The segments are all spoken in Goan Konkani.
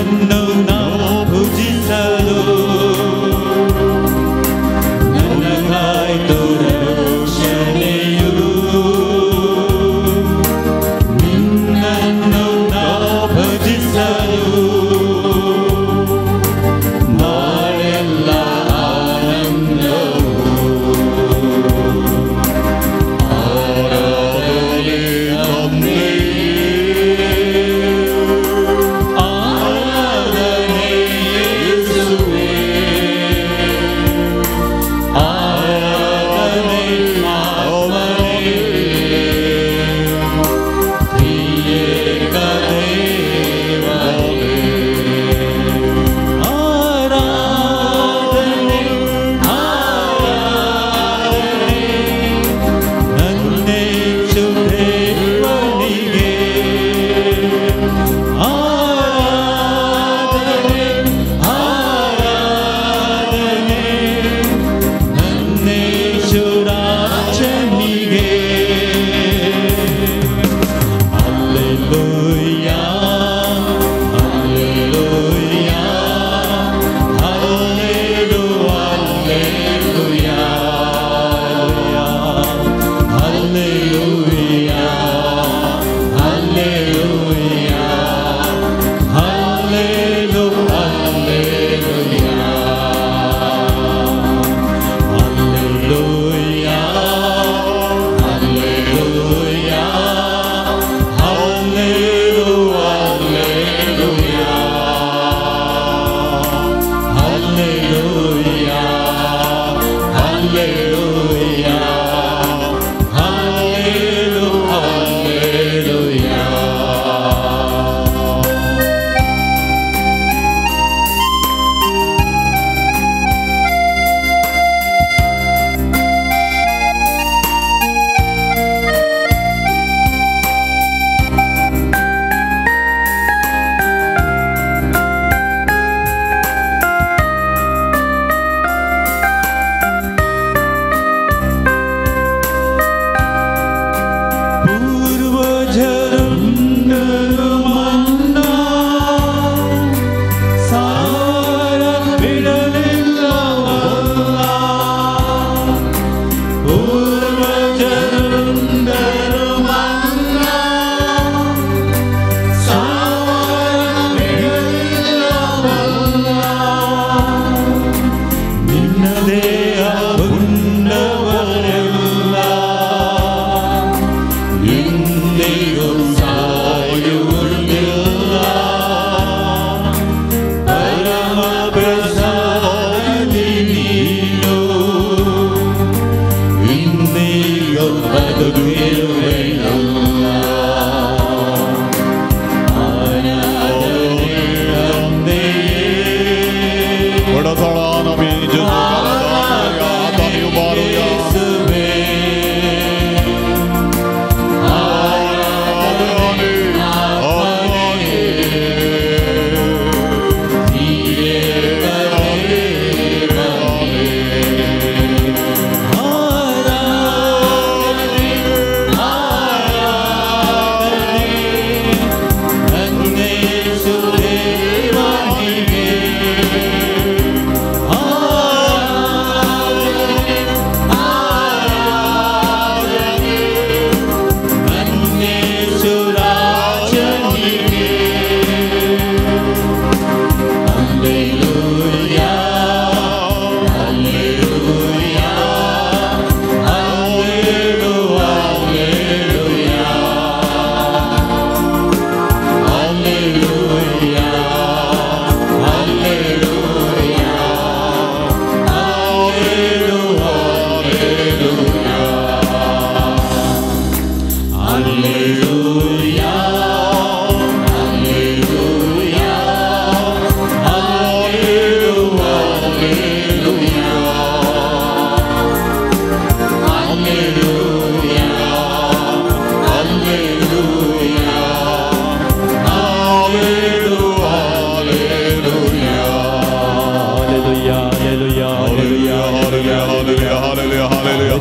ನಿನ್ನನ್ನು ನಾ ಪೂಜಿಸಲು ನನಗಾಯ್ತು ರಕ್ಷಣೆಯು. ನಿನ್ನನ್ನು ನಾ ಭಜಿಸಲು ಬಾಳೆಲ್ಲ ಆನಂದವು. ಆರಾಧನೆ ತಂದೆಯೇ, ಆರಾಧನೆ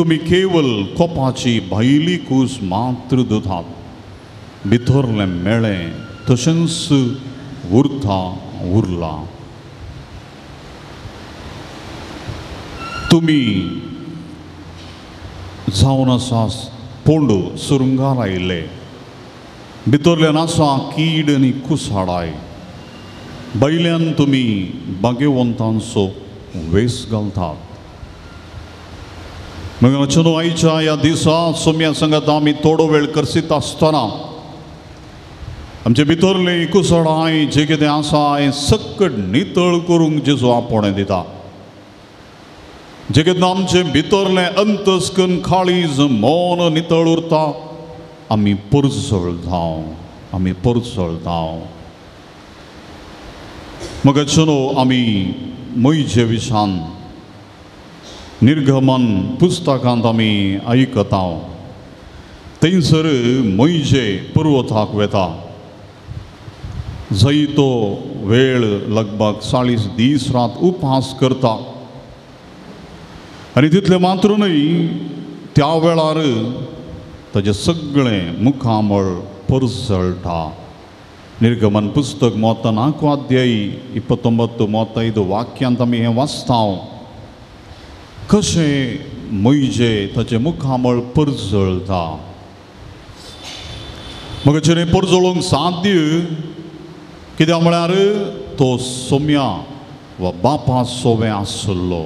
तुमी केवल कोपाची भायली कूस मात्र धुतात, भितरलें मेळें तशेंच उरता उरलां. तुमी जावन आसा पोंडू सुरंगार आयिल्ले, भितरल्यान आसा कीड आनी कुसाडाय. भायल्यान तुमी भाग्यवंतांचो वेस घालतात. मग आयच्या ह्या दिसा सोम्या संगत आमी थोडो वेळ करसीत आसतना आमचे भितरले कुसडाय जे कितें आसा हें सक्कट नितळ करूंक जेजू आपोवणें दिता. जे कितें आमचें भितरलें अंतस्कन काळीज मन नितळ उरता, आमी परजळता, आमी परजळता. मग चलो आमी मोयजे विशान निर्गमन पुस्तकांत आमी आयकता. थंयसर मोयजे पर्वताक वेता, जंय तो वेळ लगभग 40 दीस रात उपवास करता. आनी तितलें मात्र न्हय, त्या वेळार ताजें सगळें मुखामळ परजळटा. निर्गमन पुस्तक 34 अध्याय 29 35 वाक्यांत आमी हें वाचता. कशें मोयजे ताचें मुखामळ परजळटा. मग चें परजळोवंक साध्य कित्याक म्हळ्यार तो सोम्या वा बापा सोवें आसलो.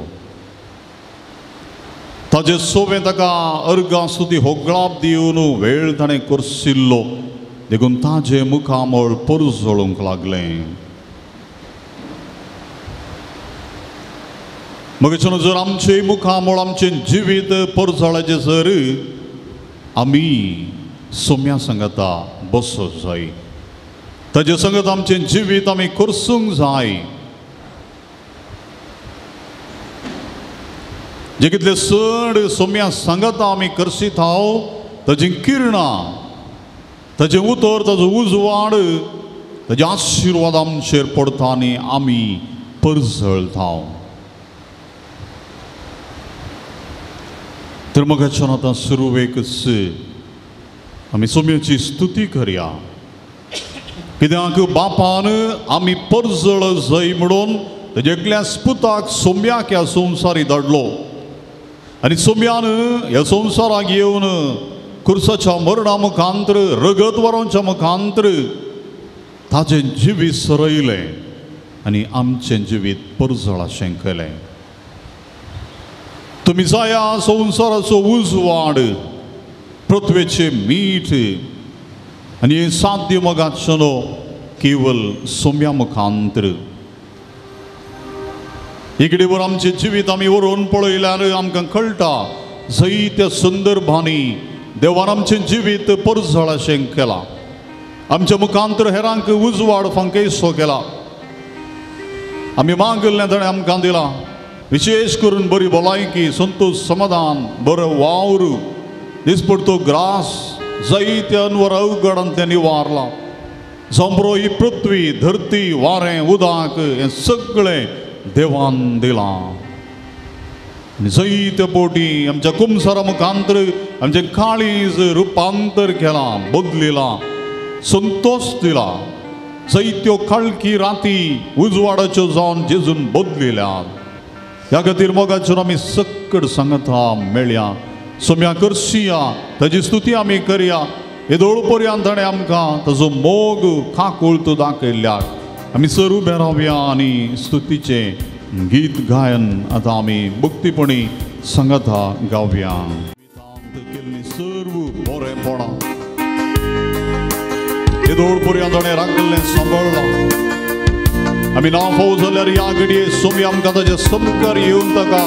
ताजें सोवें ताका अर्गां स्तुती होगळाप दिवन वेळ ताणें करसिल्लो, देखून ताजें मुखामळ परजळूंक लागलें. मग जर आमचें मुखामळ आमचें जिवीत परजळाचें जर आमी सोम्या संगता बसो जाय, ताजे संगत आमचें जिवीत आमी करसूंक जाय. जे कितले चड सोम्या संगता आमी करसीत हांव, ताजी किरणां, ताजें उतर, ताजो उजवाड, ताजे आशिर्वाद आमचेर पडटा आनी आमी परजळता. तर मगाच्यान आतां सुरवेकच आमी सोम्याची स्तुती करया, कित्याक बापान आमी परजळ जाय म्हणून ताज्या एकल्या पुताक सोम्याक ह्या संवसारी धाडलो. आनी सोम्यान ह्या संवसाराक येवन कुर्साच्या मरणा मुखांतर, रगत वरोवच्या मुखांतर ताजें जिवीत सरयलें आनी आमचें जिवीत परजळाशें केलें. तुमी जाया संवसाराचो उजवाड, पृथ्वेचें मीठ आनी हें साध्य मोगाचो केवल सोम्या मुखांतर. इकडे वर आमचें जिवीत आमी व्हरून पळयल्यार आमकां कळटा जायत्या संदर्भांनी देवान आमचें जिवीत परजळाशें केलां. आमच्या मुखांतर हेरांक उजवाड फांकेसो केला. आमी मागल्लें ताणें आमकां दिलां, विशेश करून बरी भलायकी, संतोश, समाधान, बरो वावर, दिसपडतो ग्रास जायत्या अनवर अवघडान तें निवारलां. जांबरो ही पृथ्वी, धरती, वारें, उदक हें सगळें देवान दिलां. जायत्या पोटी आमच्या कुमसारा मुखांतर आमचें काळीज रुपांतर केलां, बदलिलां, संतोश दिला. जायत्यो काळखी राती उजवाडाच्यो जावन जेजून बदलिल्यात. ह्या खातीर मोगाचेर आमी सक्कड सांगता मेळया, सोम्या करसिया, ताजी स्तुती आमी करया. येदोळ पर्यंत ताणें आमकां ताजो मोग काकूळत दाखयल्ल्याक आमी सर उबे रावया आनी स्तुतीचें गीत गायन आतां आमी भक्तीपणी सांगता गावया. केल्ली सर्व बरेंपणां येदोळ पर्यंत ताणें राखिल्लें सांबाळ्ळां. आमी ना फाव जाल्यार ह्या घडये सोमी आमकां ताजे समकार येवन ताका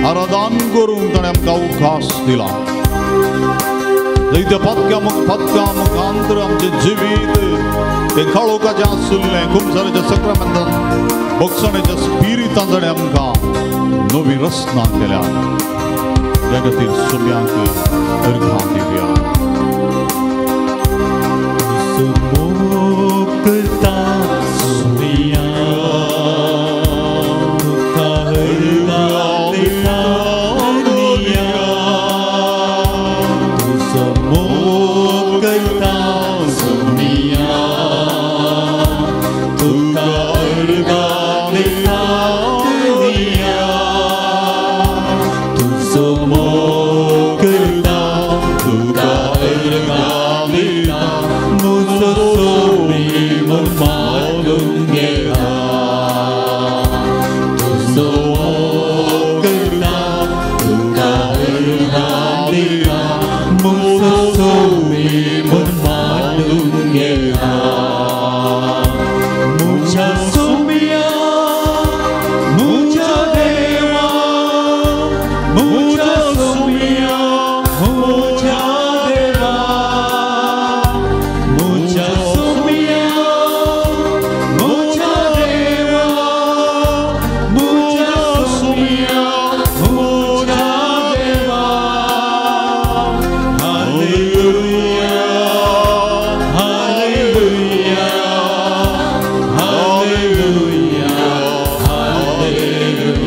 आराधन करूंक ताणें आमकां अवकाश दिला. जायत्या पदकां मुखांतर आमचें जिवीत तें काळोखाचें आशिल्लें, कुमसाराच्या सक्रामेंतान, भोगसण्याच्या स्पिरितान ताणें आमकां नवी रचना केल्या. ह्या खातीर सोम्याक अर्घां दिवया. करता सोम्या तुका अर्घां दिता. मानून घेता तुजो करता तुका अर्घां दिता म्हजो सोमी म्हूण मानून घेता म्हज्या सोम्या म्हज्या देवा म्हज्या सोम्या म्हज्या देवा म्हज्या सोम्या म्हज्या देवा म्हज्या सोम्या म्हज्या देवा हालेलुया हालेलुया हालेलुया हालेलुया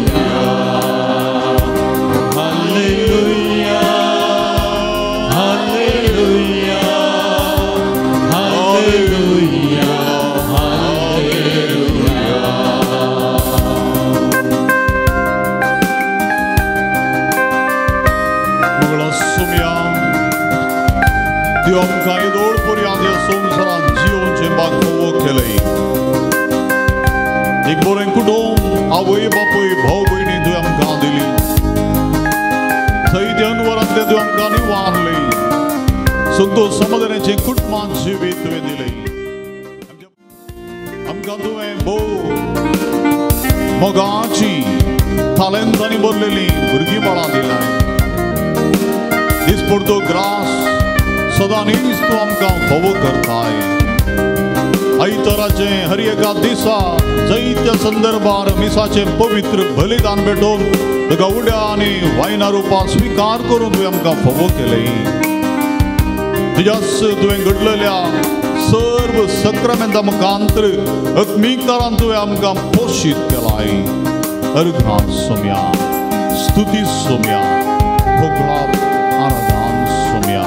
हालेलुया हालेलुया हालेलुया. मंगळा सोम्या देव आमकां येदोळ पर्यंत ह्या संवसारांत जियोवचें भाग फावो केलें. एक बरें कुटुंब आवय बापूय भाव भयणी तुवें आमकां दिली. सैत्य अनवरांतलें तुवें आमकां निवारलें. संतोश समाधानाचें कुटुंबांत जिवीत तुवें दिलें. आमकां तुवें भोव मोगाची तालेंतांनी भरलेलीं भुरगीं बाळां दिलां. दिसपडतो ग्रास सदां नीज तूं आमकां फावो करताय. आयताराचें हर एका दिसा जैत्य संदर्भार मिसाचें पवित्र बलिदान भेटोवन तुका उड्या आनी वायना रुपान स्विकार करून तुवें आमकां फावो केलें. तुज्याच तुवें घडलेल्या सर्व सक्रामेंता मुखांतर आत्मीकतारान तुवें आमकां पोशीत केलाय. अर्घां सोम्या स्तुती सोम्या भोगळाप आराधन सोम्या.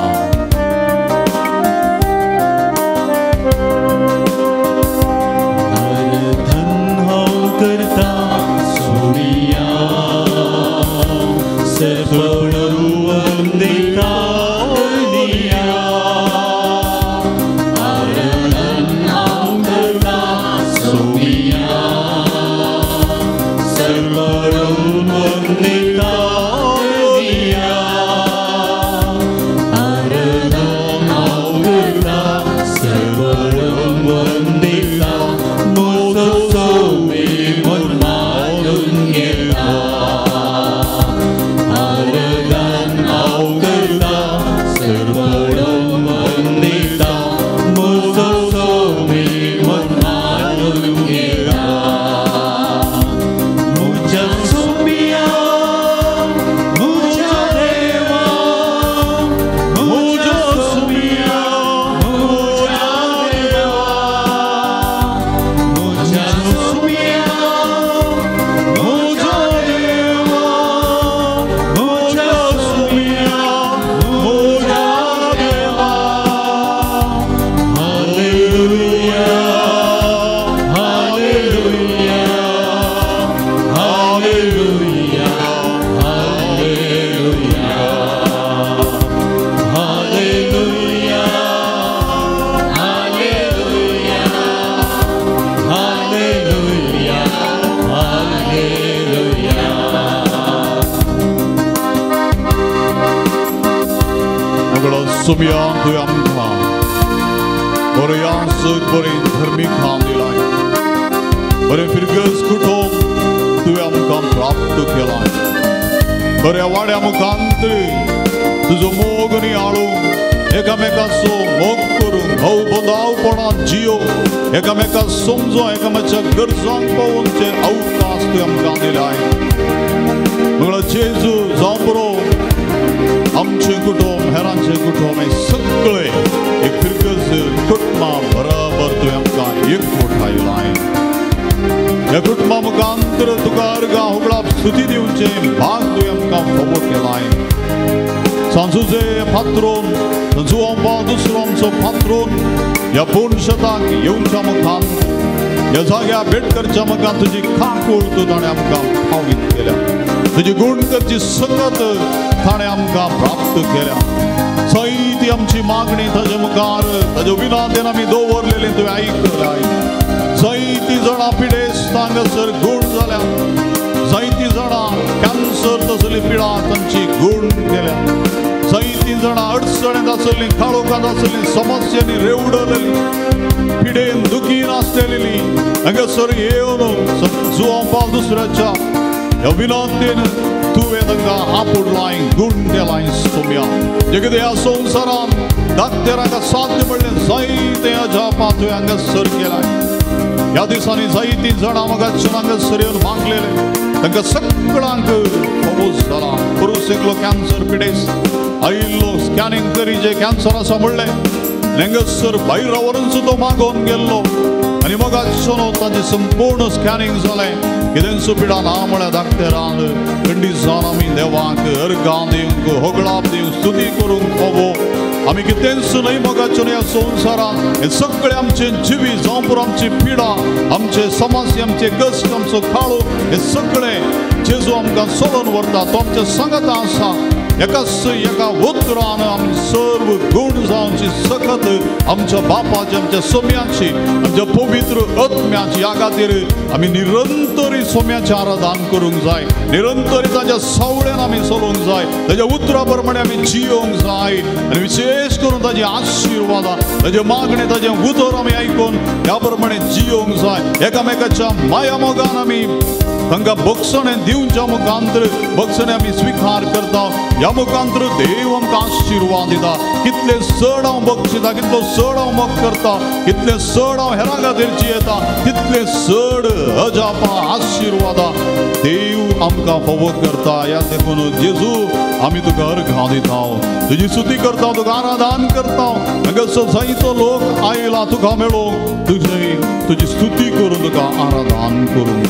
आराधन हांव करता सोम्या सरपळून दिता दिया. आराधन हांव करता सोम्या सरपळून दिता दिया. आराधन हांव करता सरपळून दिता म्हजो सोमी म्हूण मानून घेता. आराधन हांव करता सरपळून दिता म्हजो सोमी म्हूण मानून घेता. म्हज्या सोम्या म्हज्या देवा म्हज्या सोम्या म्हज्या देवा म्हज्या सोम्या म्हज्या देवा म्हज्या सोम्या म्हज्या देवा. हालेलुया हालेलुया हालेलुया हालेलुया हालेलुया हालेलुया हालेलुया हालेलुया. मंगळा सोम्या तुवें आमकां बरें आसत बरें धर्मीक काम दिलाय. बरें फिरगज कुटुंब तुवें आमकां प्राप्त केलाय. बऱ्या वाड्या मुखांतर तुजो मोग आनी आळूंक एकामेकाचो मोग करूंक भाव बंदावपणान जियो एकामेका समजो एकामेकाच्या गरजांक पळोवचे अवकाश तुवें आमकां दिलाय. मंगळा जेजू जावं बरो आमचें कुटुंब हेरांचें कुटुंब हें सगळें एक फिरगज कुटुंबा बराबर तुवें आमकां एकवटायलाय. ह्या कुटुंबा मुखांतर तुका अर्घां होगळाप स्तुती दिवचें भाग तुवें आमकां फावो केलाय. सांजुजे पात्रोन जुआंबा दुसरो आमचो पात्रोन ह्या पूर्ण शताक येवच्या मुखान ह्या जाग्या भेट करच्या मुखान तुजी काकूळ तूं ताणें आमकां फावीत केल्या. तुजी गुण करची सकत ताणें आमकां प्राप्त केल्या. सैती आमची मागणी ताजे मुखार ताज्या विनांतेन आमी दवरलेली तुवें आयकलाय. जायतीं जाणां पिडेस्त हांगासर गूण जाल्या, जायतीं जाणां कॅन्सर तसली पिडा तांची गूण केल्या, जायतीं जाणां अडचणेंत आसलीं, काळोखांत आसलीं, समस्यांनी रेवडलेली, पिडेन दुखीन आसलेली हांगासर येवन जुवांपाल दुसऱ्याच्या ह्या विनंतीन तुवें तांकां आपुडलाय, गूण केलाय सोम्या. जे कितें ह्या संवसारान डाक्टरांक साध्य म्हणलें जायतें अजापां तुवें हांगासर केलाय. ह्या दिसांनी जायतीं जाणां म्हाका हांगासर येवन मागलेले, तांकां सगळ्यांक फावोस जाला. पुरूस एकलो कॅन्सर पिडेस्त आयिल्लो, स्कॅनिंग करी जे कॅन्सर आसा म्हणलें, हांगासर भायर व्हरून सुद्दां मागोवन गेल्लो आनी मोगाचो तांचें संपूर्ण स्कॅनिंग जालें. कितेंच पिडा ना म्हळ्यार डाक्टरान खंडीत जावन आमी देवाक अर्गां दिवंक, होगळाप दिवंक, स्तुती करूंक फावो. आमी कितेंच न्हय मोगाचो ह्या संवसारांत हें सगळें आमचें जिवीत जावं पुरो, आमची पिडा, आमचे समस्या, आमचे कश्ट, आमचो काळो, हें सगळें जेजू आमकां सोडून व्हरता. तो आमच्या सांगाता आसा. एकाच एका उतरान आमी सर्व गूण जावची सकत आमच्या बापाची, आमच्या सोम्याची, आमच्या पवित्र आत्म्याची. ह्या खातीर आमी निरंतरी सोम्याचें आराधन करूंक जाय, निरंतरी ताच्या सावळ्यान आमी चलोवंक जाय, ताच्या उतरा प्रमाणे आमी जियोंक जाय आनी विशेश करून ताजी आशिर्वादां, ताजे मागणें, ताजें उतर आमी आयकून ह्या प्रमाणे जियोंक जाय. एकामेकाच्या माया मोगान आमी तांकां बक्षणें दिवच्या मुखांतर बक्षणें आमी स्विकार करता. ह्या मुखांतर देव आमकां आशिर्वाद दिता. कितले चड हांव बक्षिता, कितलो चड हांव मोग करता, कितले चड हांव हेरां खातीर जियेता, तितले चड अजापां आशिर्वादां देव आमकां फावो करता. ह्या देखून जेजू आमी तुका अर्घां दिता, तुजी स्तुती करता, तुका आराधन करता. हांगासर जायतो लोक आयला तुका मेळोवंक, तुजे तुजी स्तुती करून तुका आराधन करूंक.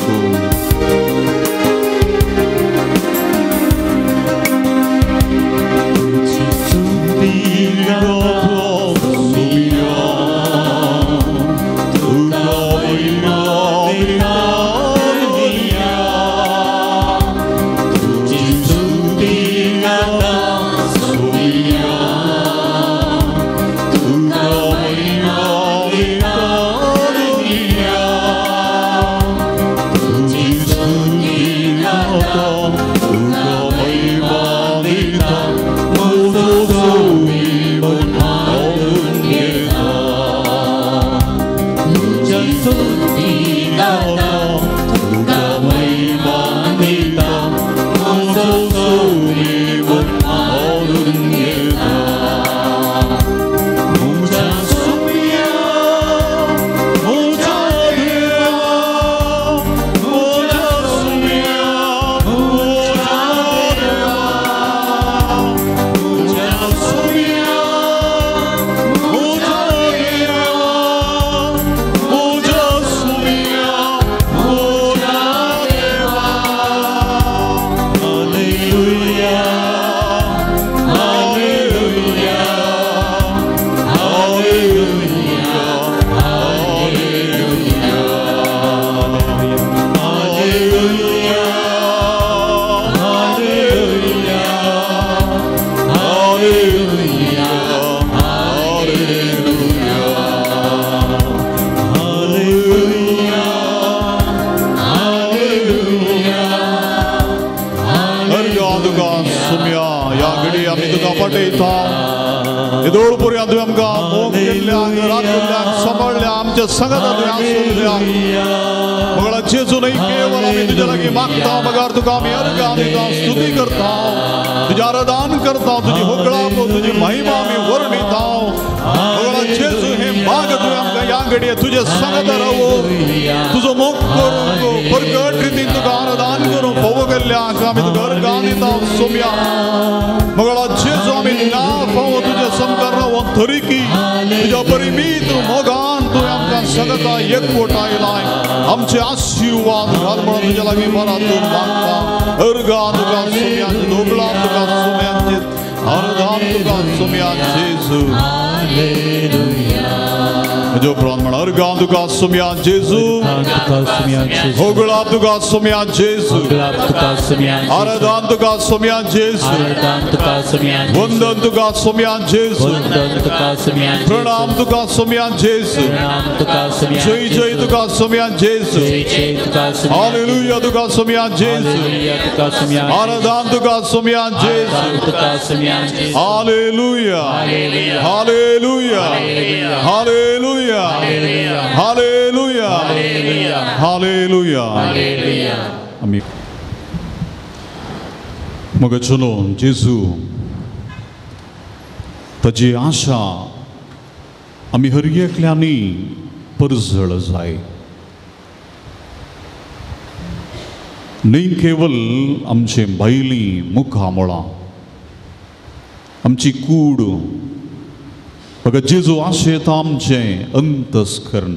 तुझे सांगत रावो, तुजो मोग करूंक परगट रितीन तुका आराधन करूंक फावो केल्ल्याक आमी तुका अर्घां दिता सोम्या. मगळा जेजू आमी ना फावो तुजे सामकार रावो तरीकी तुज्या परिमीत मोगान तुवें आमकां सांगता एकवट आयलाय. आमचे आशिर्वाद घाल म्हणून तुज्या लागीं मनातून मागता. अर्घां तुका सोम्याचे, दोगळां तुका सोम्याचे, आराधन तुका सोम्या जेजू. Hallelujah. म्हज्या उपरांत म्हणा अर्गां तुका सोम्या जेजू, होगळा तुका सोम्या जेजू, आराधन तुका सोम्या जेजू, वंदन तुका सोम्या जेजू, प्रणाम तुका सोम्या जेजू, जय जय तुका सोम्या जेजू, हालेलुया तुका सोम्या जेजू, आराधन तुका सोम्या जेजू, हालेलुया हालेलुया हालेलुया हालेलुया हालेलुया. आमी मग चलो जेजू ताजी आशा आमी हर एकल्यांनी परजळ जाय. न्ही केवल आमचे भायली मुखामळां, आमची कूड, बघा जेजू आशेता आमचें अंतस्करण,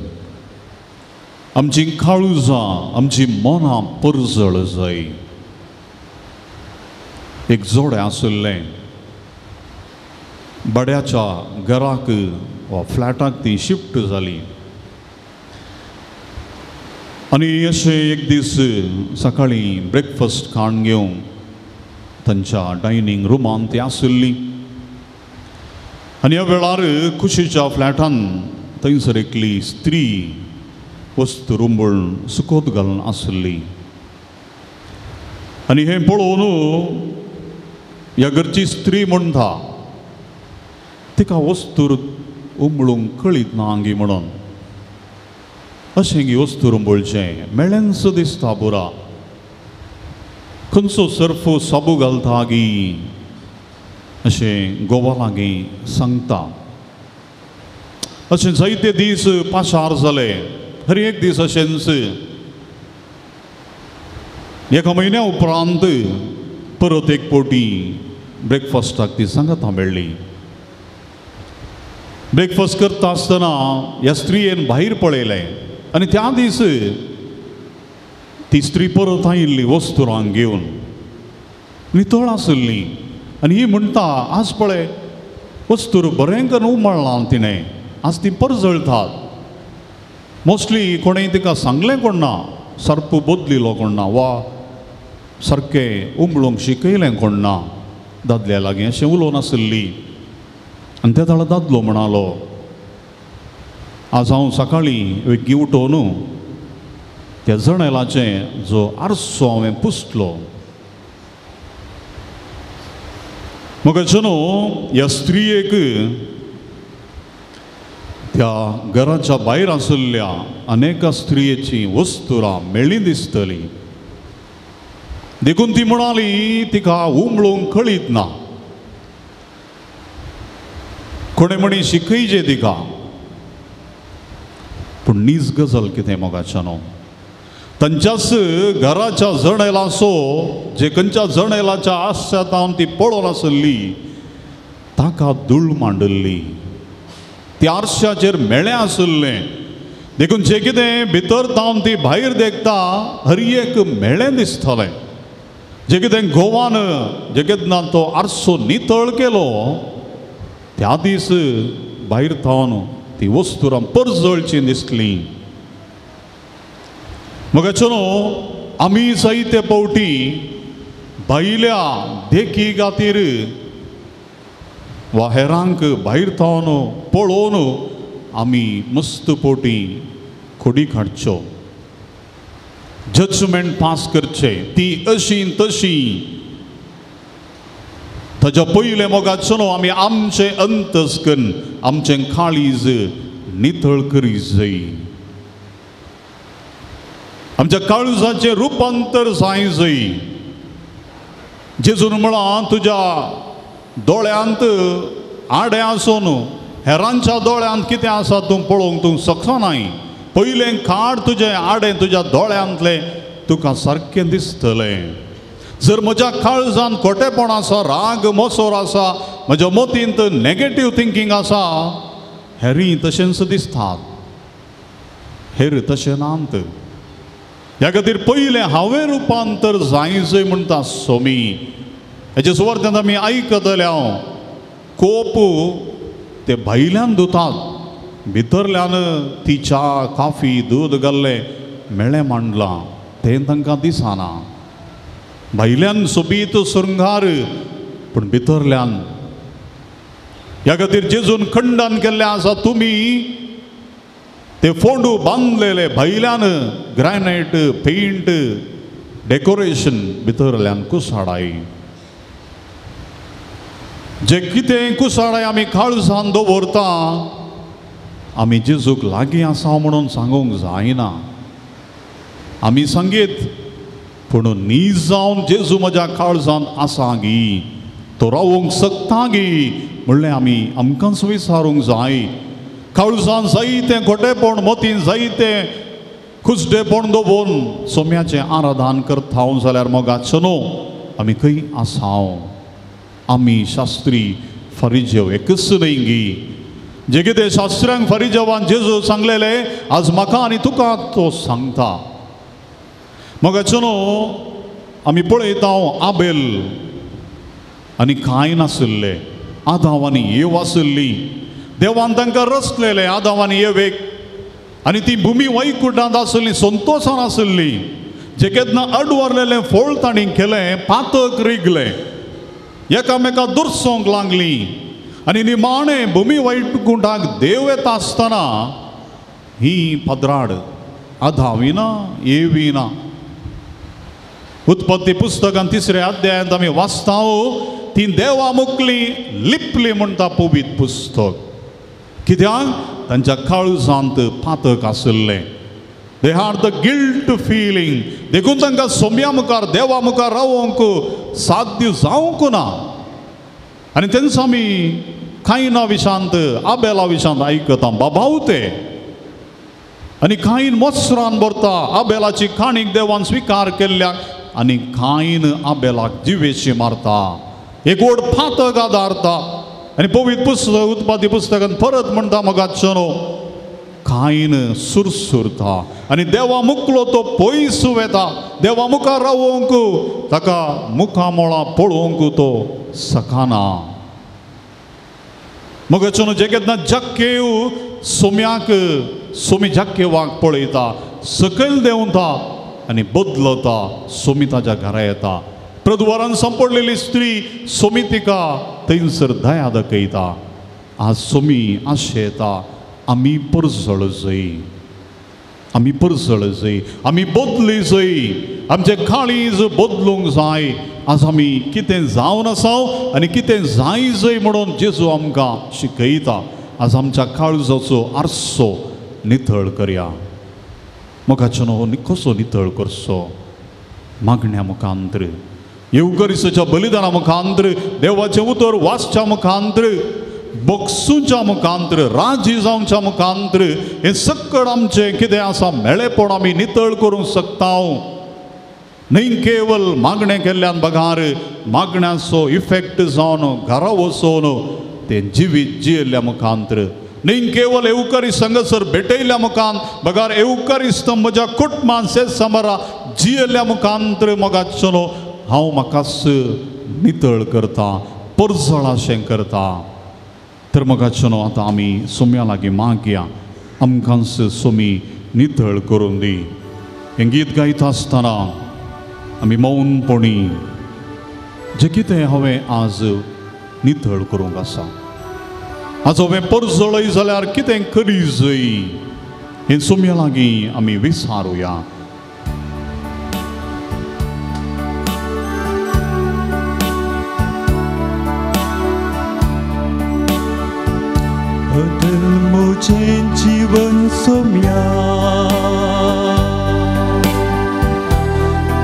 आमची काळुजां, आमची मनां परजळ जाय. एक जोडें आशिल्लें भाड्याच्या घराक वा फ्लॅटाक ती शिफ्ट जाली आनी अशें एक दीस सकाळीं ब्रेकफास्ट खाण घेवन तांच्या डायनींग रुमान ती आशिल्ली आनी ह्या वेळार कुशीच्या फ्लॅटान थंयसर एकली स्त्री वस्तू रुंबळ सुकोत घालून आशिल्ली आनी हें पळोवन ह्या घरची स्त्री म्हणटा तिका वस्तूर उंबळूंक कळीत ना गी म्हणून अशें गी वस्तूर उंबळचें मेळेंच दिसता पुरा, खंयचो सर्फ साबू घालता गी अशें गोवा लागीं सांगता. अशें जायते दीस पाशार जाले, हर एक दीस अशेंच. एका म्हयन्या उपरांत परत एक पवटी ब्रेकफास्टाक ती सांगाता मेळ्ळी. ब्रेकफास्ट करता आसतना ह्या स्त्रियेन भायर पळयलें आनी त्या दीस ती स्त्री परत आयिल्ली वस्तुरांक घेवन, नितळ आशिल्ली आनी ही म्हणटा आज पळय वस्तूर बरें करून उमळ्ळां तिणें, आज ती परजळतात. मोस्टली कोणें तिका सांगलें कोण ना, सर्प बदलिलो कोण ना वा सारकें उमळूंक शिकयलें कोण ना दादल्या लागीं अशें उलोवन आशिल्ली. आनी त्या वेळार दादलो म्हणालो आज हांव सकाळीं वेगीं उठोवन त्या जनेलाचें जो आरसो हांवें पुसलो. मग न्हू ह्या स्त्रियेक त्या घराच्या भायर आशिल्ल्या अनेक स्त्रियेची वस्तुरां मेळ्ळी दिसतली, देखून ती म्हणाली तिका उमळूंक कळीत ना, कोणें म्हणी शिकयचे तिका. पूण नीज गजाल कितें मोगाच्यानो, तांच्याच घराच्या जनेलाचो जे खंयच्या जनेलाच्या आश्यातावन ती पळोवन आशिल्ली ताका धूळ मांडिल्ली, ती आरशाचेर मेळें आशिल्लें, देखून जे कितें भितर तावन ती भायर देखता हर एक मेळें दिसतालें. जे कितें गोवान जे केन्ना तो आरसो नितळ केलो त्या दीस भायर तावन ती वस्तुरां परजळची दिसली. मग न्हू आमी जायते पावटी भायल्या देखी खातीर वा हेरांक भायर तावन पळोवन आमी मस्त पोटी खोडी काडच्यो, जजमेंट पास करचें, ती अशी तशी. ताच्या पयलें मोगाचो न्हू आमी आमचें अंतस्कन आमचें काळीज नितळ करी जाय, आमच्या काळजाचें रुपांतर जाय जाय. जेजून म्हळां तुज्या दोळ्यांत आडें आसून हेरांच्या दोळ्यांत कितें आसा तूं पळोवंक तूं शकनाय, पयलें काड तुजें आडें तुज्या दोळ्यांतलें, तुका सारकें दिसतलें. जर म्हज्या काळजान खोटेपण आसा, राग मोसोर आसा, म्हज्या मतींत नेगेटीव थिंकींग आसा, हेरी तशेंच दिसतात, हेर तशें नात. ह्या खातीर पयलें हांवें रुपांतर जायजय म्हणटा सोमी. हेजे सुवार्थांत आमी आयकतले हांव कोप ते भायल्यान धुतात, भितरल्यान ती च्या काफी दूद घाल्लें मेळें मांडलां तें तांकां दिसना. भायल्यान सोबीत शृंगार पूण भितरल्यान. ह्या खातीर जेजून खंडन केल्लें आसा, तुमी ते फोंडू बांदलेले भायल्यान ग्रॅनायट पेंट डेकोरेशन भितरल्यान कुसाडाय. जे कितें कुसाडाय आमी काळजान दवरता आमी जेजूक लागीं आसा म्हणून सांगूंक जायना. आमी सांगीत पूण नीज जावन जेजू म्हज्या काळजान आसा गी, तो रावूंक शकता गी म्हणलें आमी आमकांच विचारूंक जाय. काळजान जायतें खोटेपण, मतीन जायतें कुसडेपण दवरून सोम्याचें आराधन करता जाल्यार मोगाचो न्हू आमी खंय आसाव. आमी शास्त्री फारिजेव एकच न्हय गी. जे कितें शास्त्र्यांक फारिजेवान जेजू सांगलेलें आज म्हाका आनी तुका तो सांगता. मोगाचो न्हू आमी पळयता आबेल आनी कांय नाशिल्ले, आदाव आनी येव आशिल्ली. देवान तांकां रचलेलें आदाव आनी येवेक आनी ती भुमी वैकुंठांत आशिल्ली, संतोशान आशिल्ली. जे केन्ना अडवरलेलें फळ तांणी केलें, पातक रिगलें, एकामेका दुरसोंक लागली आनी निमाणें भुमी वैकुंठाक देव येता आसतना ही पदराड आदावी ना येवी ना. उत्पत्ती पुस्तकान तिसऱ्या अध्यायांत आमी वाचता ती देवा मुकली लिपली म्हणटा पवित्र पुस्तक. कित्याक तांच्या काळजांत पातक आशिल्लें. They had the guilt feeling. देखून तांकां सोम्या मुखार देवा मुखार रावंक साध्य जावंक ना. आनी तेंच आमी कायना विशांत आबेला विशांत आयकता बाबाव ते आनी कायन मत्सरान भरता आबेलाची काणीक देवान स्विकार केल्ल्याक आनी कायन आबेलाक जिवेशी मारता, एक व्हड पातक आदारता. आनी पवित्र पुस्तक उत्पादी पुस्तकान परत म्हणटा मोगाचो न्हू कायन सुरसुरता आनी देवा मुकलो तो पयस वेता. देवा मुखार रावोंक ताका मुखामोळा पळोवंक तो सकाना. मोगाचो न्हू जे केन्ना जक्केव सोम्याक सोमी जक्केवाक पळयता, सकयल देंवता आनी बदलता, सोमी ताज्या घरा येता. प्रद्वारान सांपडलेली स्त्री सोमी तिका थंयसर दया दाखयता. आज सोमी आशेता आमी परजळ जय, आमी परजळ जय, आमी बदली जय, आमचें काळीज बदलूंक जाय. आज आमी कितें जावन आसा आनी कितें जाय जय म्हणून जेजू आमकां शिकयता. आज आमच्या काळजाचो आरसो नितळ करया. मोगाचो न्हू कसो नितळ करचो? मागण्या मुखांत्र, येवकरिसाच्या बलिदाना मुखांत्र, देवाचें उतर वाचच्या मुखांत्र, बक्षूच्या मुखांत्र, राजी जावच्या मुखांत्र हें सकळ आमचें कितें आसा मेळेपण आमी नितळ करूंक शकता. न्हय केवल मागणें केल्ल्यान बगार मागण्याचो इफेक्ट जावन घरा वचून तें जिवीत जियेल्ल्या मुखांत्र, न्हय केवल येवकरिस्त हांगासर भेटयल्ल्या मुखान बगार येवकरिस्त म्हज्या कुटुंबान सेज समरा जियेल्ल्या मुखांत्र मोगाचो न्हू हांव म्हाकाच नितळ करता, परजळाशें करता. तर मोगाचो न्हू आतां आमी सोम्या लागीं मागया, आमकांच सोमी नितळ करून दी. हें गीत गायता आसतना आमी मौनपणी जें कितें हांवें आज नितळ करूंक आसा, आज हांवें परजळय जाल्यार कितें करी जय हें सोम्या लागीं आमी विचारुया. बदल म्हजें जीवन सोम्या,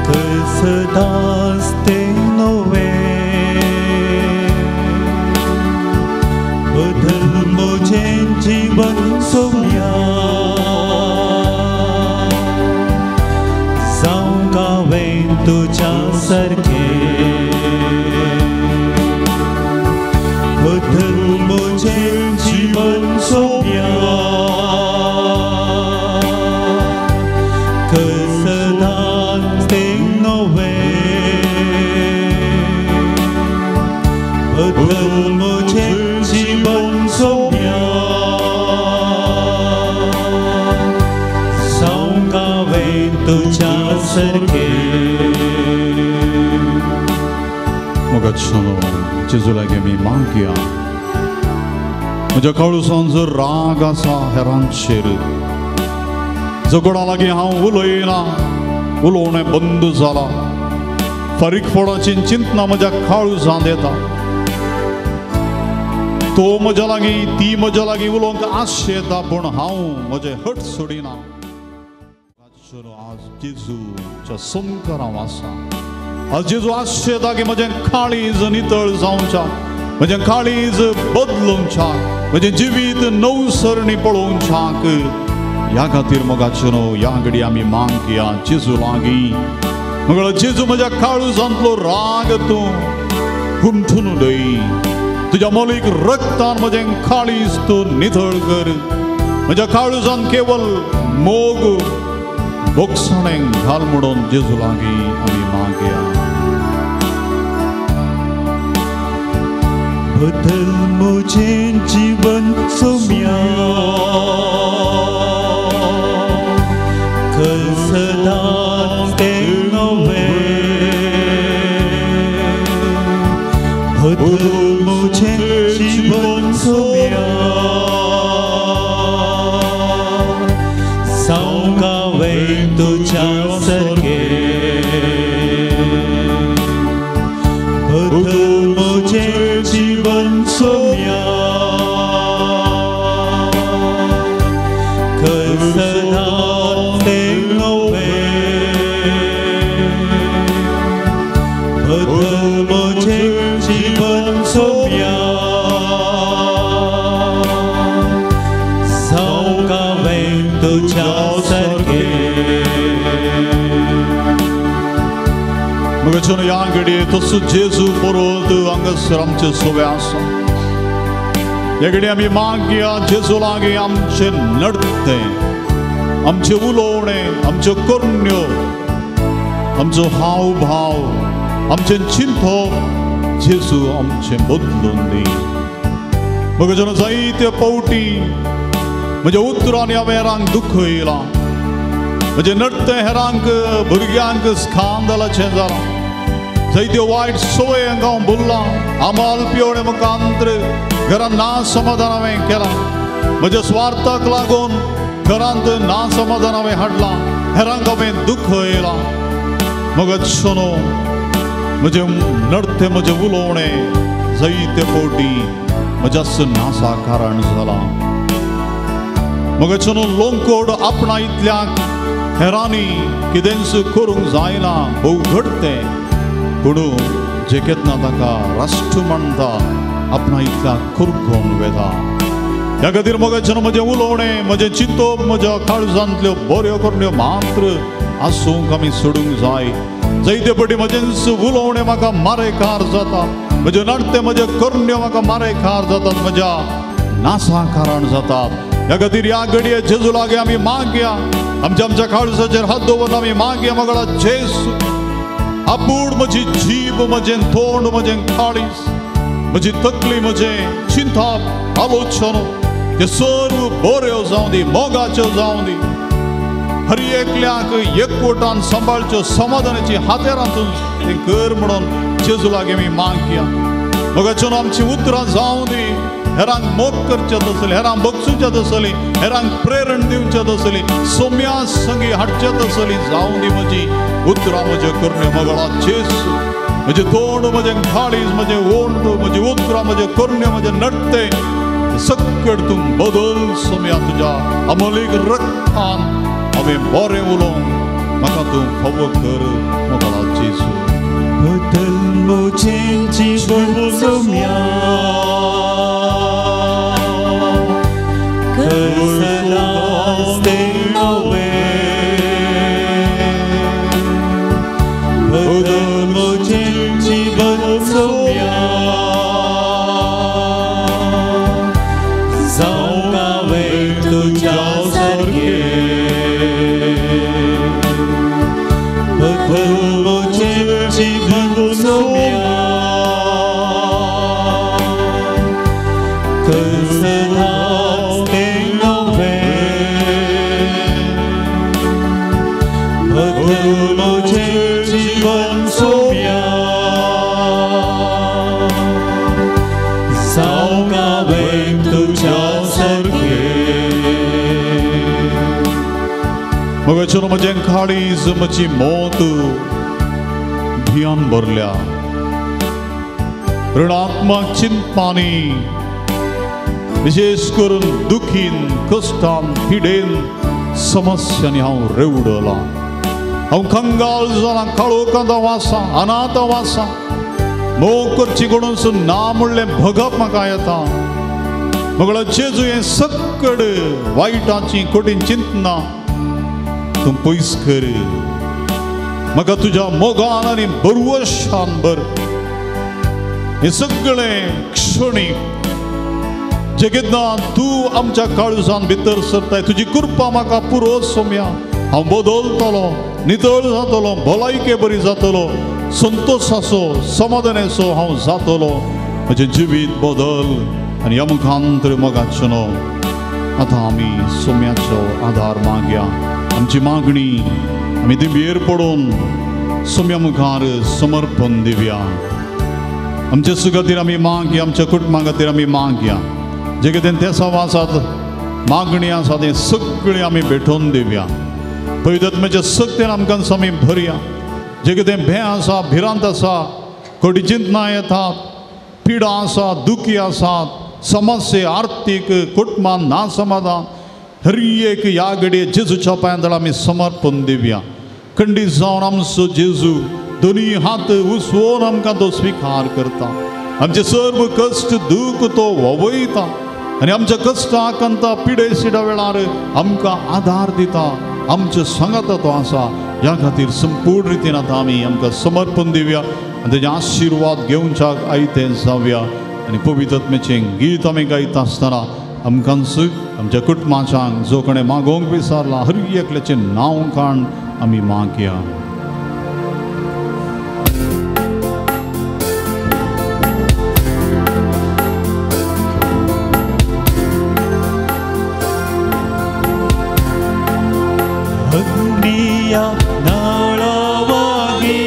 कर सदांच तें नवें. बदल म्हजें जीवन सोम्या, जावंक हांवें तुज्या सारकें. बदल म्हजें जीवन सोम्या, कर सदांच तें नवें. बदल म्हजें जीवन सोम्या, तुझ्या सारकें. मोगाचो जेजू लागीं आमी मागया. म्हज्या काळूसान जर राग आसा हेरांचेर, झगडा लागीं हांव उलयना, उलोवणें बंद जाला, फारीकपणाची चिंतना म्हज्या काळजांत येता. तो म्हज्या लागीं, ती म्हज्या लागीं उलोवंक आशेता, पूण हांव म्हजें हट सोडिना. आज जेजूच्या समकार हांव आसा. आज जेजू आशेता की म्हजें काळीज नितळ जावच्या, म्हजें काळीज बदलूंच्या, म्हजें जिवीत नवसरणी पळोवच्याक. ह्या खातीर मोगाचो न्हू ह्या घडी आमी मागया जेजू लागीं. मगळ जेजू म्हज्या काळजांतलो राग तूं हुमटून उडय, तुज्या मोलीक रक्तान म्हजें काळीज तूं नितळ कर. म्हज्या काळजान केवल मोग भोगसणें घाल म्हणून जेजू लागीं आमी मागया. बदल म्हजें जीवन सोम्या, कर सदांच तें नवें. बदल म्हजें जीवन सोम्या, जावंक हांवें तुज्या सारकें. बदल म्हजें जीवन सोम्या, कर सदांच तें नवें. बदल म्हजें जीवन सोम्या, जावंक हांवें तुज्या सारकें. मगचो ह्या घडये तसो जेजू परत हांगासर आमचे सोवे आसा. ह्या घडये आमी मागया जेजू लागीं आमचें नडतें, आमचें उलोवणें, आमच्यो करण्यो, आमचो हाव भाव, आमचें चिंतप जेजू आमचें बदलून दी. मगचो जायते पावटी म्हज्या उतरांनी हांवें हेरांक दुखयलां, म्हजें नडतें हेरांक भुरग्यांक स्कांदलाचें जालां, जायत्यो वायट संवयांक हांव भुल्लां, आमाल पिवणे मुखांत्र घरांत ना समाधान हांवें केलां, म्हज्या स्वार्थाक लागून घरांत ना समाधान हांवें हाडलां, हेरांक हांवें दुखयलां. मगचो न्हू म्हजें नडतें, म्हजें उलोवणें जायते फावटी म्हज्याच नासा कारण जालां. मगचो न्हू लोंकोड आपणायतल्याक हेरांनी कितेंच करूंक जायना, भोव घडतें, पूण जे केन्ना ताका राष्ट्र मानता आपणा इतल्या कुरकोन वेता. ह्या खातीर मोगाचें म्हजें उलोवणें, म्हजें चिंतप, म्हज्या काळजांतल्यो बऱ्यो करण्यो मात्र आसूंक आमी सोडूंक जाय. जायते पटी म्हजेंच उलोवणें म्हाका मारेकार जाता, म्हजें नडतें, म्हजें करण्यो म्हाका मारेकार जातात, म्हज्या नासा कारण जातात. ह्या खातीर ह्या घडये जेजू लागीं आमी मागया, आमच्या आमच्या काळजाचेर हात दवरून आमी मागया. मगळा जेजू आपूण म्हजी जीब, म्हजें तोंड, म्हजें काळीज, म्हजी तकली, म्हजें चिंतप, आलोचन ते सर्व बऱ्यो जावं दी, मोगाच्यो जावं दी, हर एकल्याक एकवटान सांबाळच्यो समाधानाची हातेरां तूं तें कर म्हणून जेजू लागीं आमी मागया. मोगाच्यो आमचीं उतरां जावं दी, हेरांक मोग करचें तसली, हेरांक बगसुचें तसली, हेरांक प्रेरण दिवचें तसली, सोम्या संगी हाडचें तसली जावं दी म्हजी उतरां, म्हज्यो करण्यो. मगळा जेजू म्हजें तोंड, म्हजें काळीज, म्हजें ओंठ, म्हजी उतरां, म्हजें करण्यो, म्हजें नडतें सकट तूं बदल सोम्या तुज्या अमोलीक रक्तान हांवें बरें उलोवंक म्हाका तूं फावो कर. मगळा जेजू बदल म्हजें जीवन सोम्या, कर सदांच तें नवें. बदल म्हजें जीवन सोम्या, जावंक हांवें तुज्या सारकें. बदल म्हजें जीवन सोम्या, कर सदांच तें नवें. बदल म्हजें जीवन सोम्या जावंक हांवें तुज्या सारकें. मगाचेर म्हजें काळीज म्हजी मोत भियान भरल्या, ऋणात्मक चिंतपांनी, विशेष करून दुखीन, कश्टान, पिडेन, समस्यांनी हांव रेवडलां. हांव कंगाल जालां, काळोखांत हांव आसा, अनाथ हांव आसा. मोग करची कोणूच ना म्हणलें भगप म्हाका येता. मगळा जेजू हें सक्कड वायटाची कठीण चिंतना तूं पयस कर. म्हाका तुज्या मोगान आनी बरवशान भर. हें सगळें क्षणीक जे केन्ना तूं आमच्या काळजान भितर सरताय, तुजी कृपा म्हाका पुरो सोम्या. हांव बदलतलो, नितळ जातलो, भलायके बरी जातलो, संतोशाचो समाधानाचो हांव जातलो. म्हजें जिवीत बदल आनी ह्या मुखांतर मोगाचो न्हू. आतां आमी सोम्याचो आदार मागया. आमची मागणी आमी दिंबेर पडून सोम्या मुखार समर्पण दिवया. आमच्या सुखातीर आमी मागया, आमच्या कुटुंबा खातीर आमी मागया. जे कितें तेसांव आसात, मागणी आसा, तें सगळें आमी भेटोवन दिवया. पवित्र शक्तीन आमकां आमी भरया. जे कितें भें आसा, भिरांत आसा, कडी चिंतना येतात, पिडा आसा, दुखी आसात, समस्या, आर्थीक, कुटुंबान ना समाधान, हर एक ह्या घडये जेजूच्या पांयां आमी समर्पण दिवया. खंडीत जावन आमचो जेजू दोनी हात उसवोन आमकां तो स्विकार करता. आमचे सर्व कश्ट दूख तो ववयता आनी आमच्या कश्टाक अंता पिडे सिडा वेळार आमकां आदार दिता. आमच्या सांगाता तो आसा. ह्या खातीर संपूर्ण रितीन आतां आमी आमकां समर्पण दिवया आनी तेजे आशिर्वाद घेवच्याक आयतें जावया. आनी पवित्र आत्म्याचें गीत आमी गायता आसतना आमकांच आमच्या कुटुंबाच्यांक जो कोणें मागोवंक विसरला हर एकल्याचें नांव काण आमी मागया. अग्निया नाळावागी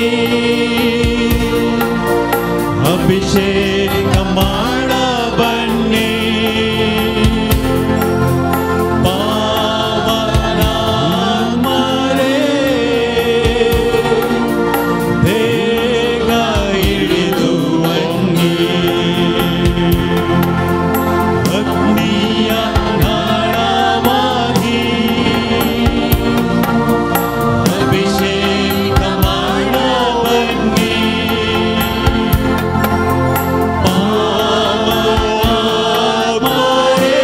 अभिषेक माडा बन्नी पावनात्मरे ಬೇಗ ಇಳಿದು ಬನ್ನಿ. ಅಗ್ನಿಯ ನಾಳವಾಗಿ ಅಭಿಷೇಕ ಮಾಡ ಬನ್ನಿ ಪಾವನಾತ್ಮರೇ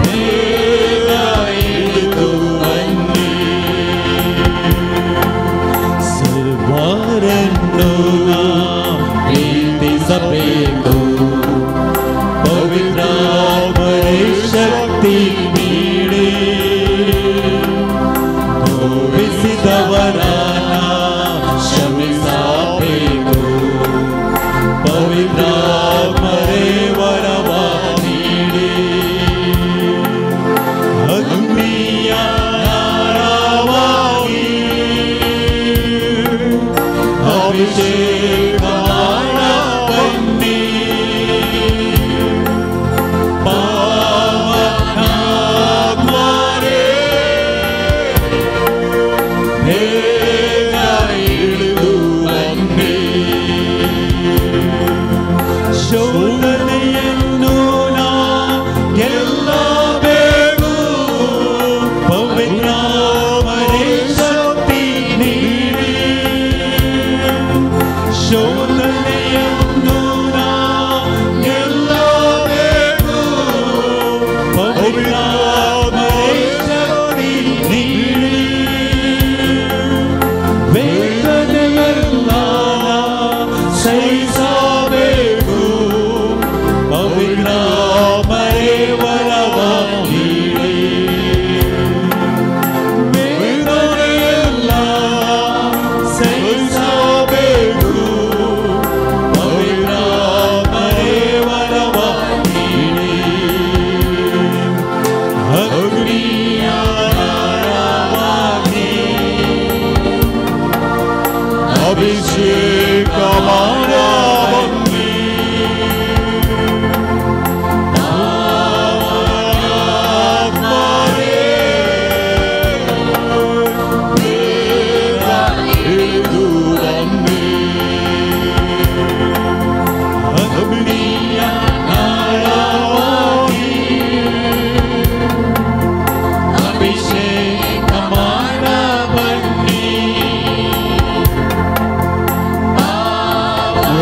ಬೇಗ ಇಳಿದು ಬನ್ನಿ. ಸರ್ವರನ್ನು ನಾ ಪ್ರೀತಿಸಬೇಕು, ಪವಿತ್ರಾತ್ಮರೇ ಶಕ್ತಿ ನೀಡಿ, ನೋವಿಸಿದವರನ್ನ ಕ್ಷಮಿಸಬೇಕು, ಪವಿತ್ರಾತ್ಮರೇ ವರವ ನೀಡಿ. ಅಗ್ನಿಯ ನಾಳವಾಗಿ ಅಭಿಷೇಕ ಮಾಡ ಬನ್ನಿ ಪಾವನಾತ್ಮರೇ ಬೇಗ ಇಳಿದು ಬನ್ನಿ. ಶೋಧನೆಯನ್ನು ನಾ ಗೆಲ್ಲಬೇಕು, ಪವಿತ್ರಾತ್ಮರೇ ಶಕ್ತಿ ನೀಡಿ. ಶೋಧನೆಯನ್ನು ನಾ ಗೆಲ್ಲಬೇಕು, ಪವಿತ್ರಾತ್ಮರೇ ಶಕ್ತಿ ನೀಡಿ. ವೇದನೆಯೆಲ್ಲ ಸಹಿಸಬೇಕು, ಪವಿತ್ರಾತ್ಮರೇ ವರವ ನೀಡಿ.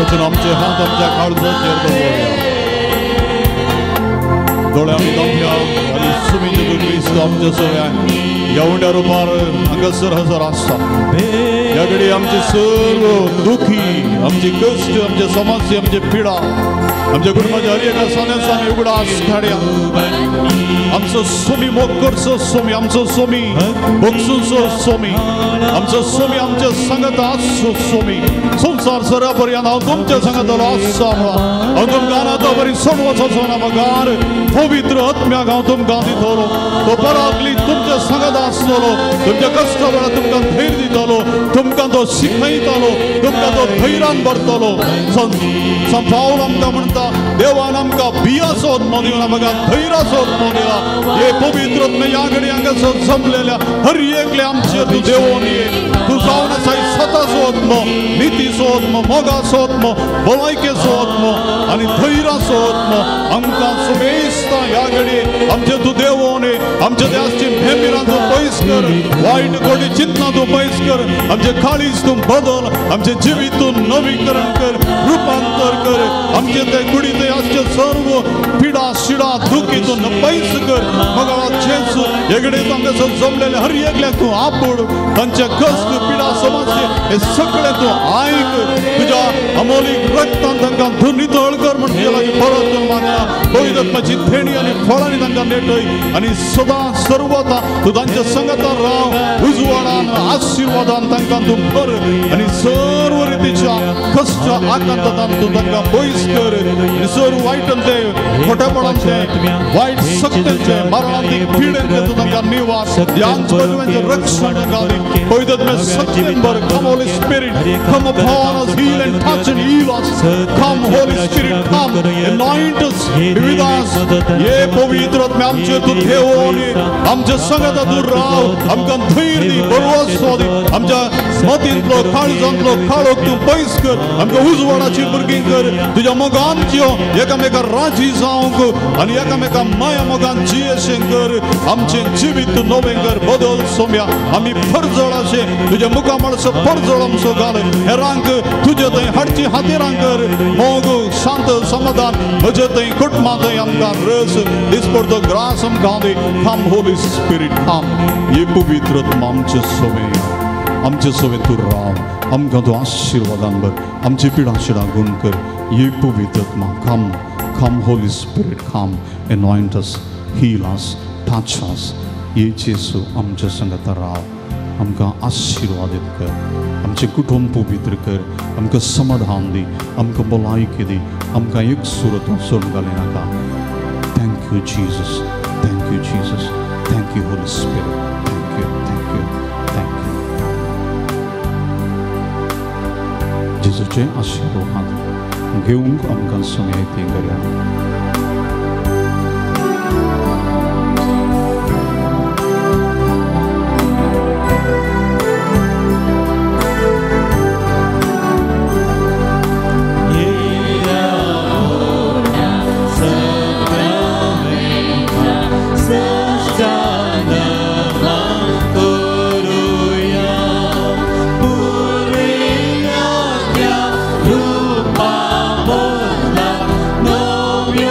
वचून आमचे हात आमच्या काळजाचेर दवरया. दोळे आमी धांपया आनी सुमी जेजू क्रिस्त आमच्या सगळ्या ह्या उंड्या रुपार हांगासर हजर आसता. ह्या घडी आमचे सर्व दुखी, आमचे कश्ट, आमचे समस्या, आमचे पिडा, आमच्या कुटुंबाच्या हर एका सदस्यान आमी उगडास काडया. आमचो सोमी मोग करचो सोमी, आमचो सोमी बक्षुचो सोमी, आमचो सोमी आमच्या सांगत आसचो सोमी. संवसार सरा पर्यंत हांव तुमच्या सांगतलो आसता म्हणून हांव तुमकां आतां बरी सोड वचचो ना मगार पवित्र आत्म्याक हांव तुमकां दितलो. तो पराकली तुमच्या सांगत आसतलो, तुमच्या कश्टा वेळार तुमकां धैर्य दितलो, तुमकां तो शिकयतलो, तुमकां तो धैर्यान भरतलो. संत पावल आमकां म्हणटा, देवान आमकां बियाचो आत्मो दिला, म्हाका धैर्याचो आत्मो दिला. हे पवित्र आत्मे ह्या घडी हांगासर जमलेल्या हर एकले आमचे तूं देवोन ये. तूं जावन आसा सताचो आत्मो, नितीचो आत्मो, मोगाचो आत्मो, भलायकेचो आत्मो आनी धैर्याचो आत्मो आमकां सुमेस्ता. ह्या घडी आमचे तूं देवोन ये. आमच्या देवाची भेमिरां तूं पयस कर, वायट गोडी चिंतना तूं पयस कर, आमचे काळीज तूं बदल, आमचे जिवीत तूं नवीकरण कर, रुपांतर कर. आमचे ते कुडीत आसचे सर्व पिडा शिडा दुखी तूं पयस कर. मग जेजू हे घडये तूं हांगासर जमलेले हर एकल्याक तूं आपूड, तांचे कश्ट पिडा समस्या हे सगळे तूं आयक. तुज्या अमोलीक रक्तान तांकां तूं नितळ कर म्हण तुज्या लागीं परत तूं मागता. पवित्र आत्म्याची थेणी आनी फळांनी तांकां नेटय आनी सदां सर्वता तूं तांच्या संगता राव. उजवाडान आशिर्वादान तांकां तूं भर आनी सर्व रितीच्या कश्ट आकांतान तूं तांकां पयस कर. आनी सर्व वायटांचे, खोटेपणांचे, वायट शक्तींचे, मरणांचे, पिडेंचे तूं तांकां निवास. ध्यान रक्षण तांकां दी. पवित्र आत्म्या शक्तीन भर. Come Holy Spirit, come upon us, heal and touch and heal us. Come Holy Spirit, come, anoint us, be with us. ये पवित्र आत्म्या आमचे तूं देवोन ये, आमच्या संगता तूं राव, आमकां धैर्य दी, भरवसो दी. आमच्या मतींतलो, काळजांतलो काळोख तूं पयस कर, आमकां उजवाडाची भुरगीं कर. तुज्या मोगान जियो, एकामेका राजी जावंक आनी एकामेका माया मोगान जियेशें कर. आमचें जिवीत तूं नवें कर, बदल सोम्या. आमी परजळ अशें तुज्या मुखामळसो परजळ आमचो घाल. हेरांक तुजे थंय हाडची हातीरां कर. मोग, शांत, समाधान म्हजे थंय, कुटुंबा थंय आमकां रस दिसपडतो ग्रास आमकां दी. Come Holy Spirit, come. हे पवित्र आत्मा आमचे सोवे, आमचे सोवे तूं राव, आमकां तूं आशिर्वादान भर, आमची पिडां शिडां गुण कर. हे पवित्र आत्मा come, come Holy Spirit, come, anoint us, heal us, touch us. हे जेजू आमच्या संगता राव, आमकां आशिर्वादीत कर, आमचें कुटुंब पवित्र कर, आमकां समाधान दी, आमकां भलायकी दी, आमकां एक सुरत सोडून घाली नाका. Thank you Jesus, thank you Jesus, thank you Holy Spirit, thank you, thank you, thank you. जेजूचे आशिर्वाद घेवंक आमकां समय ती करया. No.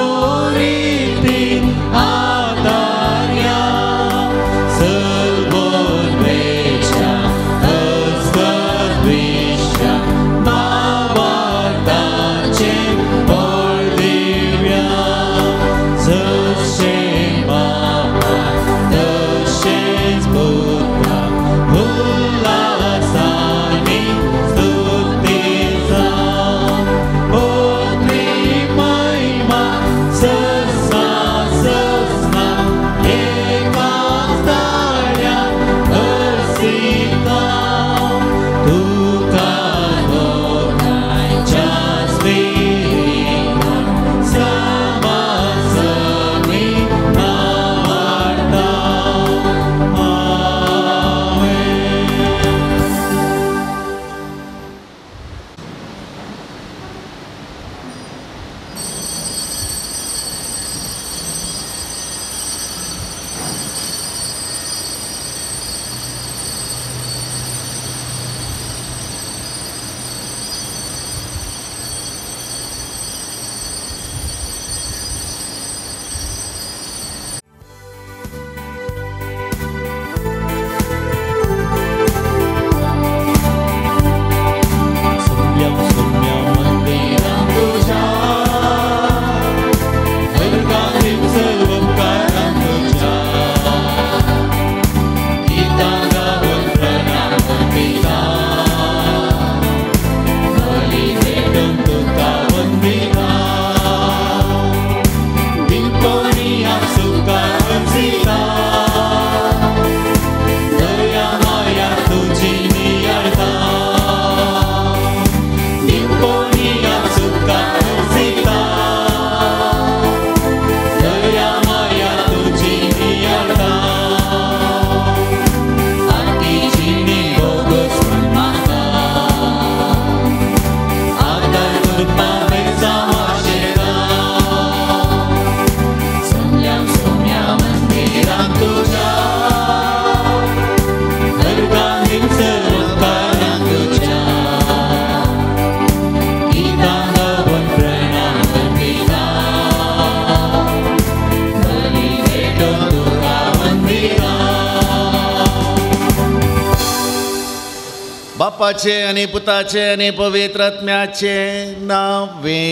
बापाचे आनी पुताचे आनी पवित्र आत्म्याचे नावे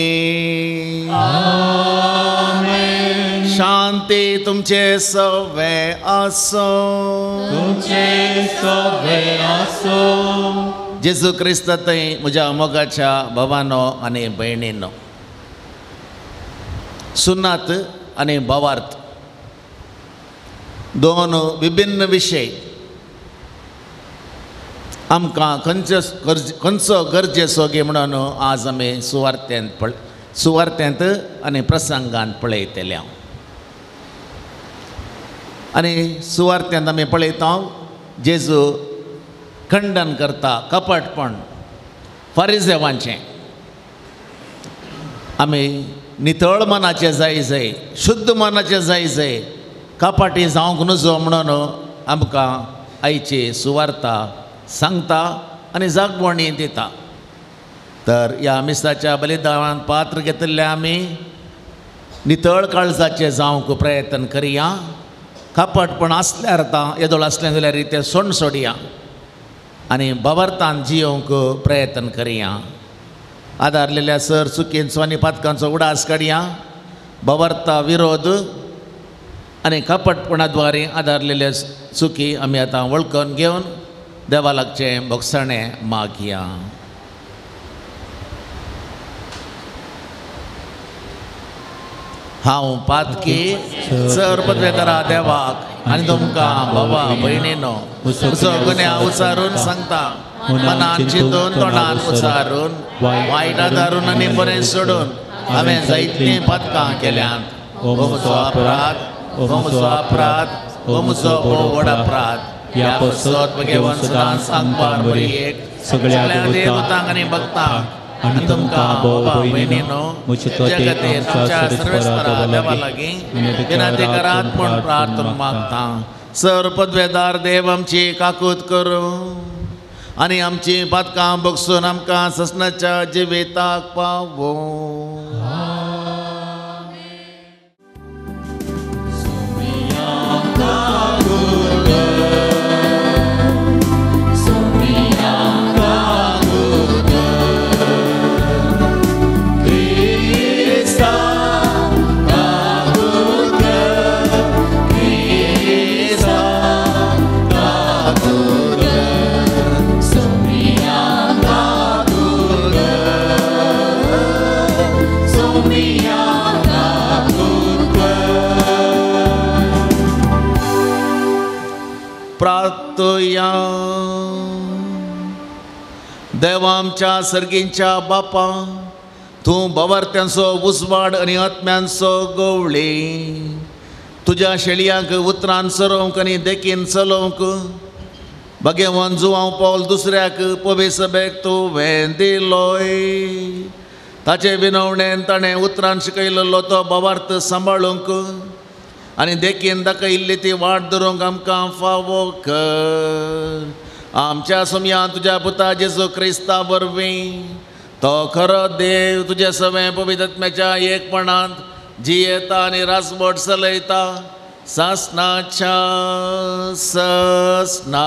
आमेन। शांती तुमचे सवे आसो। तुमचे सवे आसो। जेजू क्रिस्त थंय म्हज्या मोगाच्या भावानो आनी भयणीनो, सुन्नात आनी भावार्थ दोन विभिन्न विशय आमकां खंयचो खंयचो गरजेचो गे म्हणून आज आमी सुवार्तेंत आनी प्रसंगांत पळयतले हांव। आनी सुवार्तेंत आमी पळयता जेजू खंडन करता कपटपण फारिजेवांचें। आमी नितळ मनाचें जाय जाय, शुद्ध मनाचें जाय जाय, कपाटी जावंक नजो म्हणून आमकां आयची सुवार्ता सांगता आनी जागवणी दिता। तर ह्या मिसाच्या बलिदानान पात्र घेतिल्ले आमी नितळ काळजाचें जावंक प्रयत्न करया। कपटपण आसल्यार आतां येदोळ आसलें जाल्यार तें सोण सोडया आनी भावार्थान जियोवंक प्रयत्न करया। आदारलेल्या सर चुकींचो आनी पातकांचो उडास काडया। भावार्था विरोध आनी कपटपणा द्वारे आदारलेले चुकी आमी आतां वळखून घेवन देवा लागचें भोगसणें मागया। हांव पातकी सर पदवेतरा देवाक आनी तुमकां बाबा भयणीनो म्हजो गुन्यांव उचारून सांगता, मनान चिंतून तोंडान उचारून वायट आदारून आनी बरें सोडून हांवें जायतीं पातकां केल्यांत। हो म्हजो अपराध, हो म्हजो अपराध, हो म्हजो भोव व्हड अपराध। ह्या पसत भगवान सदांच सांगपार बरी एक सगळ्या देवतांक आनी भक्तांक आनी तुमकां बाबा भयणीनो म्हज्या खातीर आमच्या सर्वेस्परा देवा लागीं विनंती करात म्हूण प्रार्थना मागता। सर पदवेदार देव आमची काकूत करूं आनी आमची पातकां बगसून आमकां ससनाच्या जिविताक पावों। प्रार्थया देवा आमच्या सर्गींच्या बापा, तूं भावार्थ्यांचो उजवाड आनी आत्म्यांचो गवळी, तुज्या शेळयांक उतरान चरोवंक आनी देखीन चलोवंक भगवान जुवांव पावल दुसऱ्याक पवी सभेक तुवें दिलोय। ताचे विनवणेन ताणें उतरान शिकयलेलो तो भावार्थ सांबाळूंक आनी देखीन दाखयल्ली ती वाट धरूंक आमकां फावो कर। आमच्या सोमया तुज्या पुता जेजू क्रिस्ता वरवीं तो खरो देव तुज्या सवें पवित्र आत्म्याच्या एकपणांत जियेता आनी राजवट चलयता सासनाच्या ससना।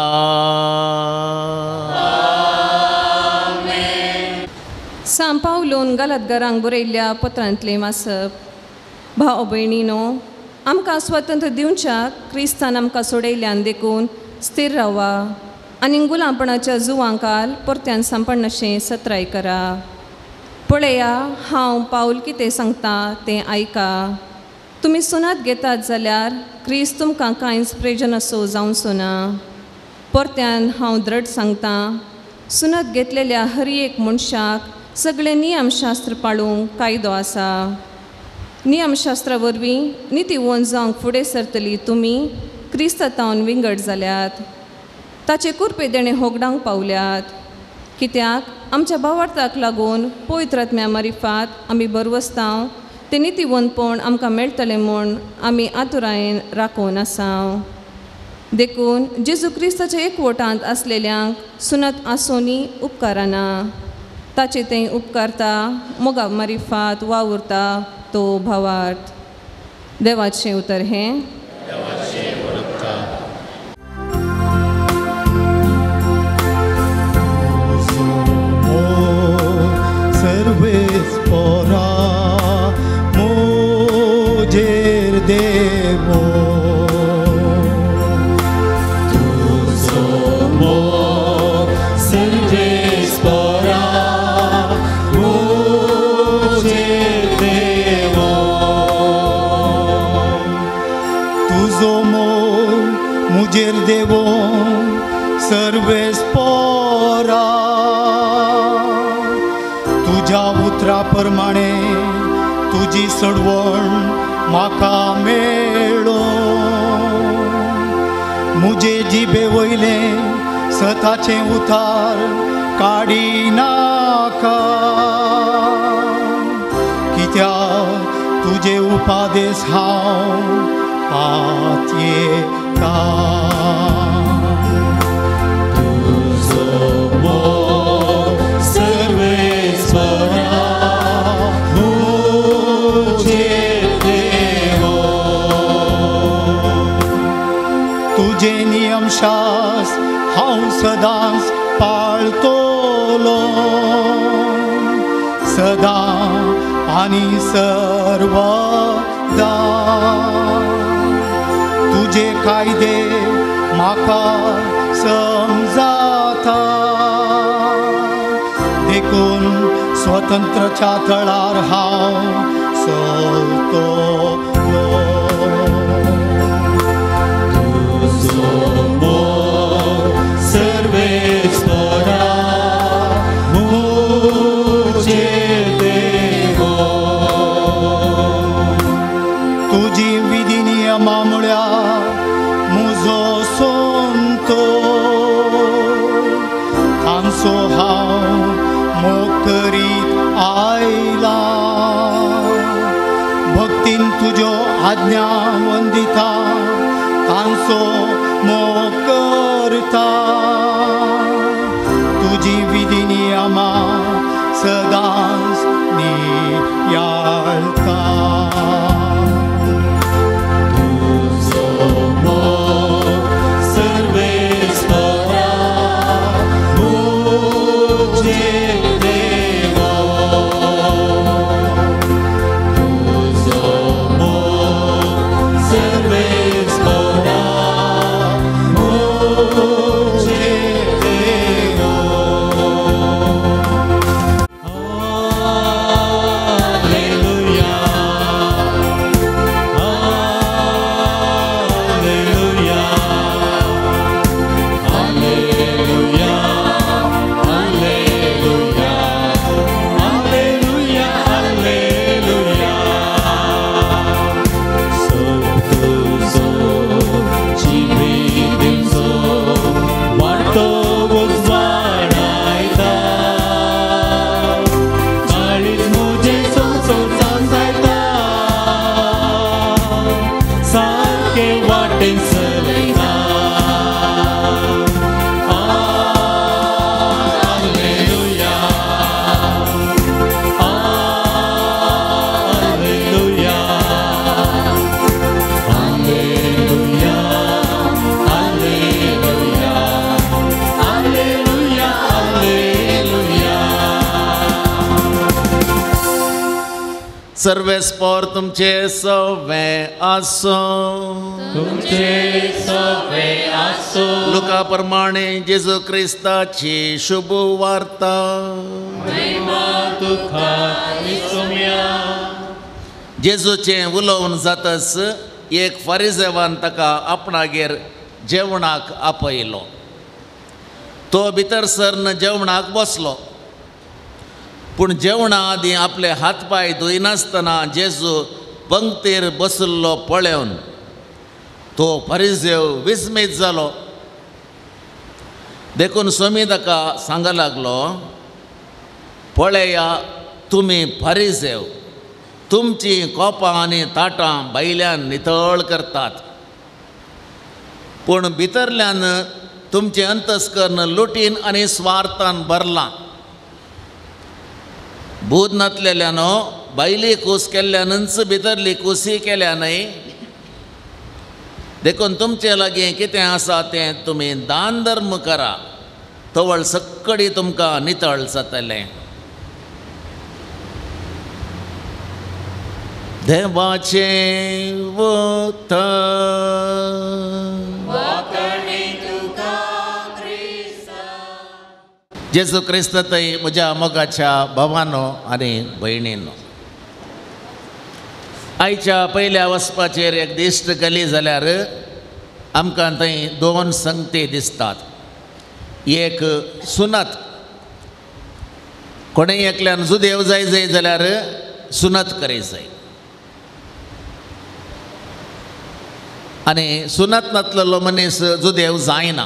सांव पावलून गलतगरांक बरयल्ल्या पत्रांतलें वाचप। भाव भयणीनो, आमकां स्वतंत्र दिवच्याक क्रिस्तान आमकां सोडयल्यान देखून स्थिर रावा आनी गुलामपणाच्या जुवांकाल परत्यान सांपडनाशें सत्राय करा। पळया हांव पावल कितें सांगता तें आयका। तुमी सुनात घेतात जाल्यार क्रिस्त तुमकां कांयच प्रेजन असो जावचो ना। परत्यान हांव द्रढ सांगता, सुनात घेतलेल्या हर एक मनशाक सगळे नियमशास्त्र पाळूंक कायदो आसा। नियमशास्त्रा वरवीं नितीवंत जावंक फुडें सरतली तुमी क्रिस्तांतावन विंगड जाल्यात, ताचे कुरपे देणें होगडावंक पावल्यात। कित्याक आमच्या भावार्थाक लागून पवित्र आत्म्या मारिफात आमी बरवस्तांव तें नितीवंतपण आमकां मेळटलें म्हूण आमी आतुरायेन राखून आसाव। देखून जेजू क्रिस्ताच्या एकवटांत आसलेल्यांक सुनत आसोनी उपकाराना, ताचे तें उपकारता मोगा मारिफात वावुरता तो भावार्थ। देवाचें उतर हें। सर्वेस्पोरा तुज्या उतरा प्रमाणे तुजी सडवण म्हाका मेळो मुजे जिबे वयलें सताचें उतार काडिनाका कित्याक तुजे उपादेश हांव पातयेता तुजो मोग सर्वेस्परा म्हजेर देवो तुजे नियमशास हांव सदांच पाळतलो सदां आनी सर्वदा तुजे कायदे म्हाका समजाता देखून स्वतंत्रच्या तळार हांव चलतलो तुजो मोग सर्वेस्परा म्हजेर देवो तुजी विधी नियमां म्हळ्यार म्हजो संतो तांचो हांव मोग करीत आयला भक्तीन तुज्यो आज्ञा वंदिता तांचो मोग करता तुजी विधी नियमां सदांच नियाळता तुजो मोग सर्वेस्परा म्हजेर देवो तुजो मोग सर्वेस्परा म्हजेर देवो. Alleluia, Alleluia, Alleluia, Alleluia, Alleluia, Alleluia. सोबतुजो जिवीत वाडतो उजवाडायता काळीज म्हजें सोंसोन जायता सारकें वाटेन चलयता. Alleluia, Alleluia, Alleluia, Alleluia, Alleluia, Alleluia. सर्वेस्पोर तुमचे सवे आसूं तुमचे सवे आसूं. लुका प्रमाणे जेजू क्रिस्ताची शुभ वार्ता. महिमा तुका विसुम्या. जेजूचें उलोवन जातच एक फारिजेवान ताका आपणागेर जेवणाक आपयलो. तो भितर सरन जेवणाक बसलो. पूण जेवणा आदीं आपले हात पांय धुयनासतना जेजू पंक्तीर बशिल्लो पळोवन तो फारिजेव विस्मीत जालो. देखून स्वामी ताका सांगा लागलो, पळया तुमी फारिजेव तुमची कोपां आनी ताटां भायल्यान नितळ करतात, पूण भितरल्यान तुमचें अंतस्कर्ण लुटीन आनी स्वार्थान भरलां. भूत नातलेल्यानो भायली कूस केल्ल्यानच भितरली कुसी केल्या न्हय. देखून तुमचे लागीं कितें आसा तें तुमी दान धर्म करा, तवळ सक्कडी तुमकां नितळ जातलें. देवाचें उतर. जेजू क्रिस्त थंय म्हज्या मोगाच्या भावानो आनी भयणीनो, आयच्या पयल्या वचपाचेर एक दिश्ट गेली जाल्यार आमकां थंय दोन संगती दिसतात. एक सुनत, कोणेय एकल्यान जुदेव जाय जाय जाल्यार सुनत करी जाय आनी सुनत नातलेलो मनीस जुदेव जायना.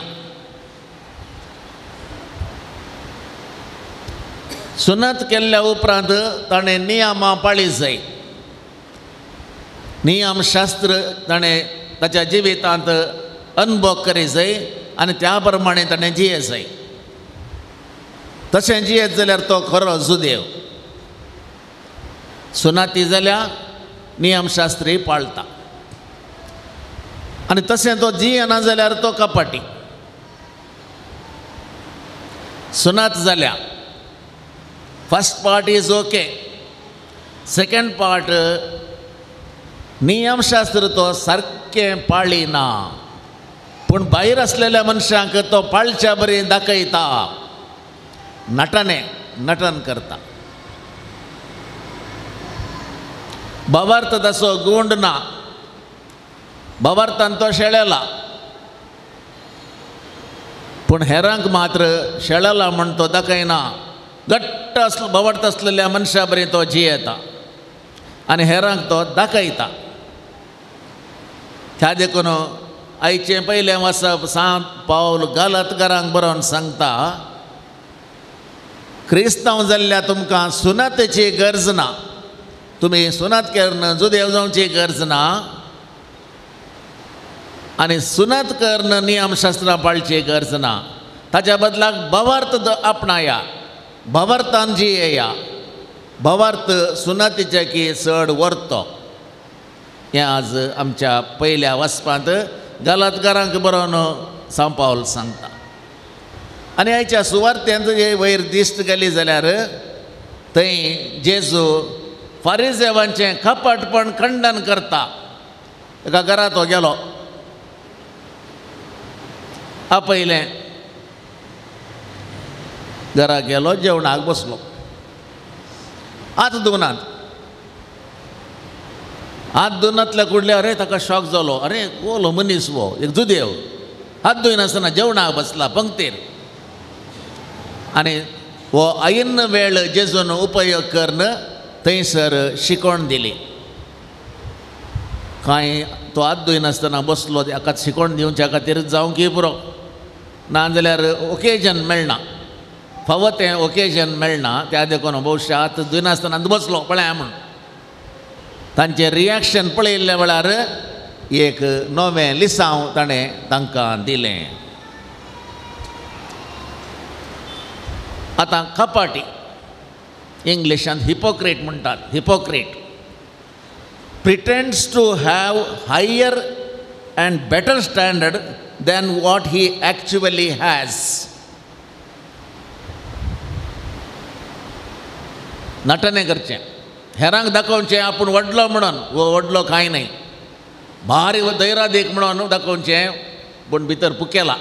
सुनत केल्ल्या उपरांत ताणें नियमां पाळी जाय, नियमशास्त्र ताणें ताच्या जिवितांत अनुभव करी जाय आनी त्या प्रमाणे ताणें जिये जाय. तशें जियेत जाल्यार तो खरो जुदेव. सुनाती जाल्यार नियमशास्त्री पाळटा आनी तशें तो जियेना जाल्यार तो कपाटी. सुनात जाल्या first part is okay, second part नियमशास्त्र तो सारकें पाळिना, पूण भायर आसलेल्या मनशांक तो पाळच्या बरी दाखयता, नटने नटन करता. भावार्थ तसो गुंड ना, भावार्थान तो शेळेला, पूण हेरांक मात्र शेळेला म्हण तो दाखयना. घट्ट आसलो भावार्थ आसलेल्या मनशा बरी तो जियेता आनी हेरांक तो दाखयता. त्या देखून आयचें पयलें वाचप सांत पावल गालातकारांक बरोवन सांगता, क्रिस्तांव जाल्ल्या तुमकां सुनातेची गरज ना, तुमी सुनात करून जुदेव जावची गरज ना आनी सुनात करून नियमशास्त्रां पाळची गरज ना. ताच्या बदलाक भावार्थ आपणाया, भावार्थान जियेया. भावार्थ सुनातीच्या की चड व्हरतो. हें आज आमच्या पयल्या वाचपांत गालातकारांक बरोवन सांत पावल सांगता. आनी आयच्या सुवार्थ्यांत जे वयर दिश्ट गेली जाल्यार थंय जेजू फारिजेवांचें कपटपण खंडन करता. एका घरा तो गेलो, आपयलें, घरा गेलो, जेवणाक बसलो, हात धुवनात, हात धुवनातल्या कुडल्या अरे ताका शॉक जालो, अरे कोलो मनीस हो एक जुदेव हात धुयनासतना जेवणाक बसला पंक्तीर. आनी हो ऐन वेळ जेजून उपयोग करून थंयसर शिकवण दिली. कांय तो हात धुयनासतना बसलो ताका शिकवण दिवच्या खातीर जावंक पुरो, नाजाल्यार ओकेजन मेळना, फावो तें ओकेजन मेळना. त्या देखून भोवशा हात धुयनासतना बसलो पळया म्हूण तांचें रिएक्शन पळयल्ल्या वेळार एक नवें लिसांव ताणें तांकां दिलें. आतां कपाटी, इंग्लिशांत हिपोक्रेट म्हणटात. Hypocrite pretends to have higher and better standard than what he actually has. नटने करचें, हेरांक दाखोवचें आपूण व्हडलो म्हणून, वो व्हडलो कांय न्हय, भारी दैरादीक म्हणून दाखोवचें, पूण भितर पुकेला.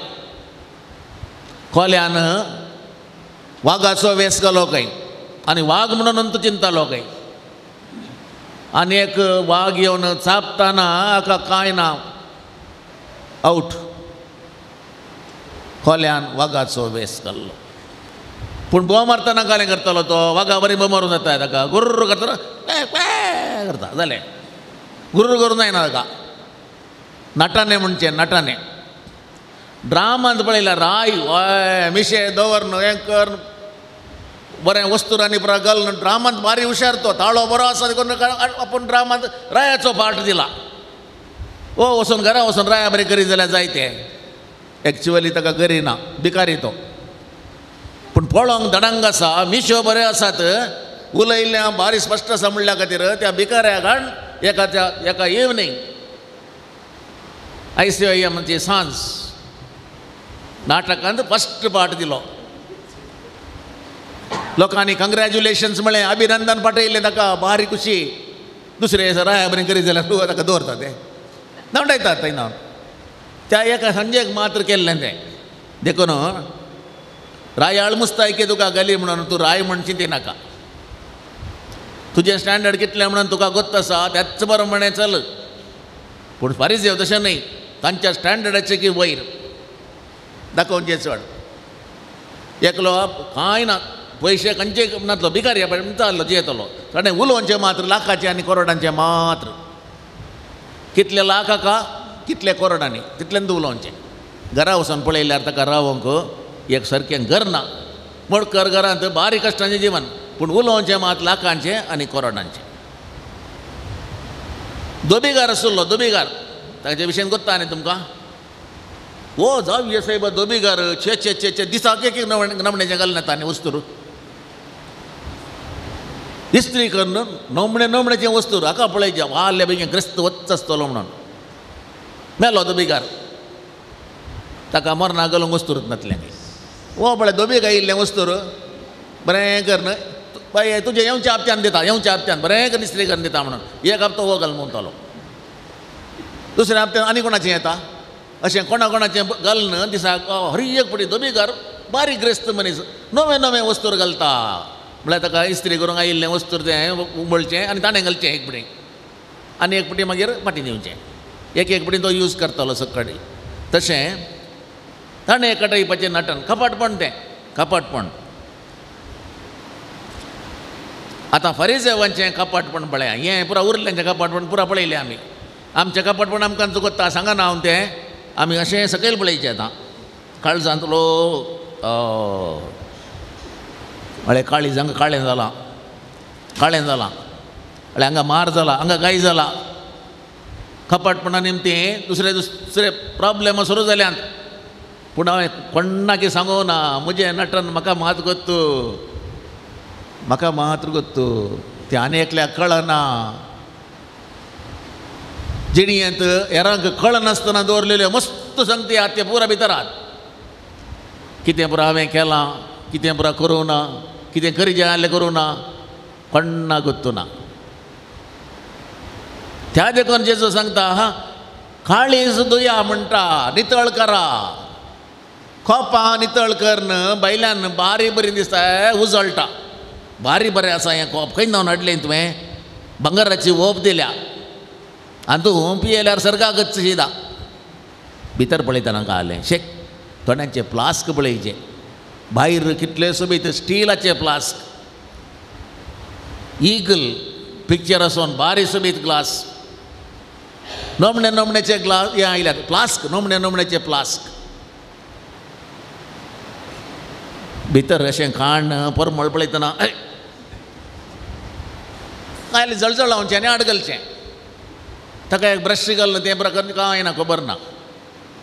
कोल्यान वागाचो वेस घालो खंय आनी वाग म्हणून तो चिंतालो खंय, आनी एक वाग येवन चापतना हाका कांय ना, आवट. कोल्यान वागाचो वेस घाल्लो, पूण बोव मारतना कालें करतालो तो, वागा बरी बोव मारून जाता ताका, गुर्र करतना करता जालें, गुर्र करून जायना ताका. नटाने म्हणचें नटाने. ड्रामांत पळयल्यार राय हय मिशे दवर हें कर बरें वस्तुरांनी पुरा घालून ड्रामांत बारी हुशार तो, ताळो बरो आसा देखून आपूण ड्रामांत रायाचो पार्ट दिला. ओ वचून घरा वचून राया बरें करी जाल्यार जायते, एक्चुअली ताका करिना, भिकारी तो, पूण पळोवंक दडांग आसा, मिशो बऱ्यो आसात, उलयल्ल्या बारी स्पश्ट आसा म्हणल्या खातीर त्या भिकाऱ्याक हाड एका त्या एका इवनींग आयसीआयएमची सांज नाटकांत फस्ट पार्ट दिलो. लोकांनी कंग्रेच्युलेशन्स म्हळें, अभिनंदन पाठयलें ताका, बारी खुशी. दुसरे राया बरें करीत जाल्यार ताका दवरता ते धांवडायतात थंय धांवन. त्या एका संजयक मात्र केल्लें तें. देखून रायाळ मुस्तायकी तुका घाली म्हणून तूं राय म्हण चिंती नाका, तुजें स्टँडर्ड कितलें म्हणून तुका गोत्त आसा त्याच प्रमाणे चल. पूण फारीजेव तशें न्हय, तांच्या स्टँडर्डाचें की वयर दाखोवचें चड. एकलो कांय ना, पयशे खंयचे नातलो, भिकारी चाललो जियेतलो. ताणें उलोवचें मात्र लाखाचें आनी करोडांचें मात्र. कितले लाख हाका कितले करोडांनी तितल्यान उलोवचें. घरा वचून पळयल्यार ताका रावंक एक सारकें घर ना, मडकर घरांत बारीक कश्टांचें जिवन, पूण उलोवचें मात लाखांचें आनी करोडांचें. दोबीगार आसलो, दोबीगार ताचे विशयन कोत्ता न्ही तुमकां. ओ जावये साहेब दोबीगार, छे छे छे छे दिसाक एक एक नमणेचें घालून येता न्ही वस्तूर, इस्त्री करून नमणे नमणेचें वस्तूर हाका पळयचें वाल्या बेगीन ग्रस्त वच्च आसतलो म्हणून. मेलो दोबीगार, ताका मरणाक घालूंक वस्तूरच नातलें. ओ पळय दोबीक आयिल्लें वस्तूर बरें करून बाय तुजें येवच्या हप्त्यान दिता, येवच्या हप्त्यान बरें करून इस्त्री करून दिता म्हणून एक हप्तो हो घालून म्हणटलो, दुसऱ्या हप्त्यान आनी कोणाचें येता, अशें कोणा कोणाचें घालून दिसाक हर एक पटी दोबीगार बारीक ग्रेस्त मनीस नवें नवें वस्तूर घालता. म्हळ्यार ताका इस्त्री करूंक आयिल्लें वस्तूर तें उबळचें आनी ताणें घालचें एक पटी, आनी एक पटी मागीर फाटीं दिवचें, एक एक पटी तो यूज करतालो सकाळीं. तशें ताणें एका टायपाचें नटन, कपाटपण तें कपाटपण. आतां फरिजेवांचें कपाटपण पळया, हें पुरा उरल्यांचें कपाटपण पुरा पळयलें आमी. आमचें कपाटपण आमकां चुकता सांगना हांव तें, आमी अशें सकयल पळयचें. आतां काळजांतलो म्हळ्यार काळीज हांगा काळें जालां, काळें जालां, म्हळ्यार हांगा मार जाला, हांगा गाय जाला. कपाटपणा निमतीं दुसरे दुसरे प्रोब्लेम सुरू जाल्यात. पूण हांवें कोण्णाकी सांगू ना, म्हजें नटन म्हाका मात गोत्तू, म्हाका मात्र गोत्तू, तें आनी एकल्याक कळना. जिणयेंत हेरांक कळनासतना दवरलेल्यो मस्त सांगती आत ते पुरा भितरात. कितें पुरा हांवें केलां, कितें पुरा करूं ना, कितें करीचें जाल्यार करूं ना, कोण्णा गोत्तू ना. त्या देखून जेजू सांगता हा, काळीज दुया म्हणटा, नितळ करा, खोपां नितळ करून भायल्यान बारी बरी दिसता, उजळटा, बारी बरें आसा हें खोप, खंय जावन हाडलें तुवें, भांगराची ओप दिल्या आनी तूं पियेल्यार सर्गाकच शिदा. भितर पळयतना कळ्ळें शेक थोड्यांचे प्लास्क पळयचें, भायर कितले सोबीत स्टिलाचे प्लास्क, ईगल पिक्चर आसून बारी सोबीत ग्लास, नमणे नमण्याचे ग्लास हे आयल्यात प्लास्क, नमणे नमण्याचे प्लास्क. भितर अशें खाण परमळ पळयतना आयलें जळजळावचें आनी आड घालचें, ताका एक ब्रश घालून तें प्रकार कांय ना, खबर ना.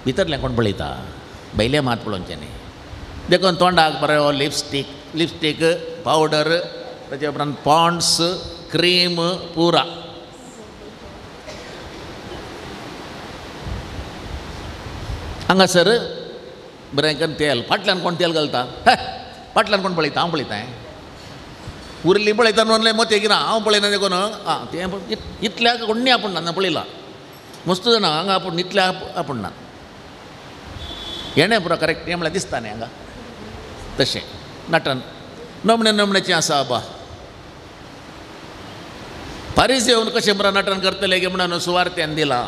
भितरलें कोण पळयता, भायलें मात पळोवचें न्ही. देखून तोंडाक बरो लिपस्टीक, लिपस्टीक पावडर, ताचे उपरांत पॉन्ड्स क्रीम पुरा. हांगासर बरें करून तेल, फाटल्यान कोण तेल घालता, फाटल्यान कोण पळयता, हांव पळयता, उरली पळयता म्हणलें मोतें कितें हांव पळयना देखून आं तें इतल्याक कोण्णी आपूण ना पळयलां, मस्त जाणा हांगा आपूण इतल्या आपूण ना, हेणें पुरो करेक्ट हें म्हळ्यार दिसता न्ही हांगा. तशें नटन नमणे नमण्याचें आसा. आबा पारीस येवन कशें बरें नटन करतलें की म्हणून सुवार्थ्यान दिला.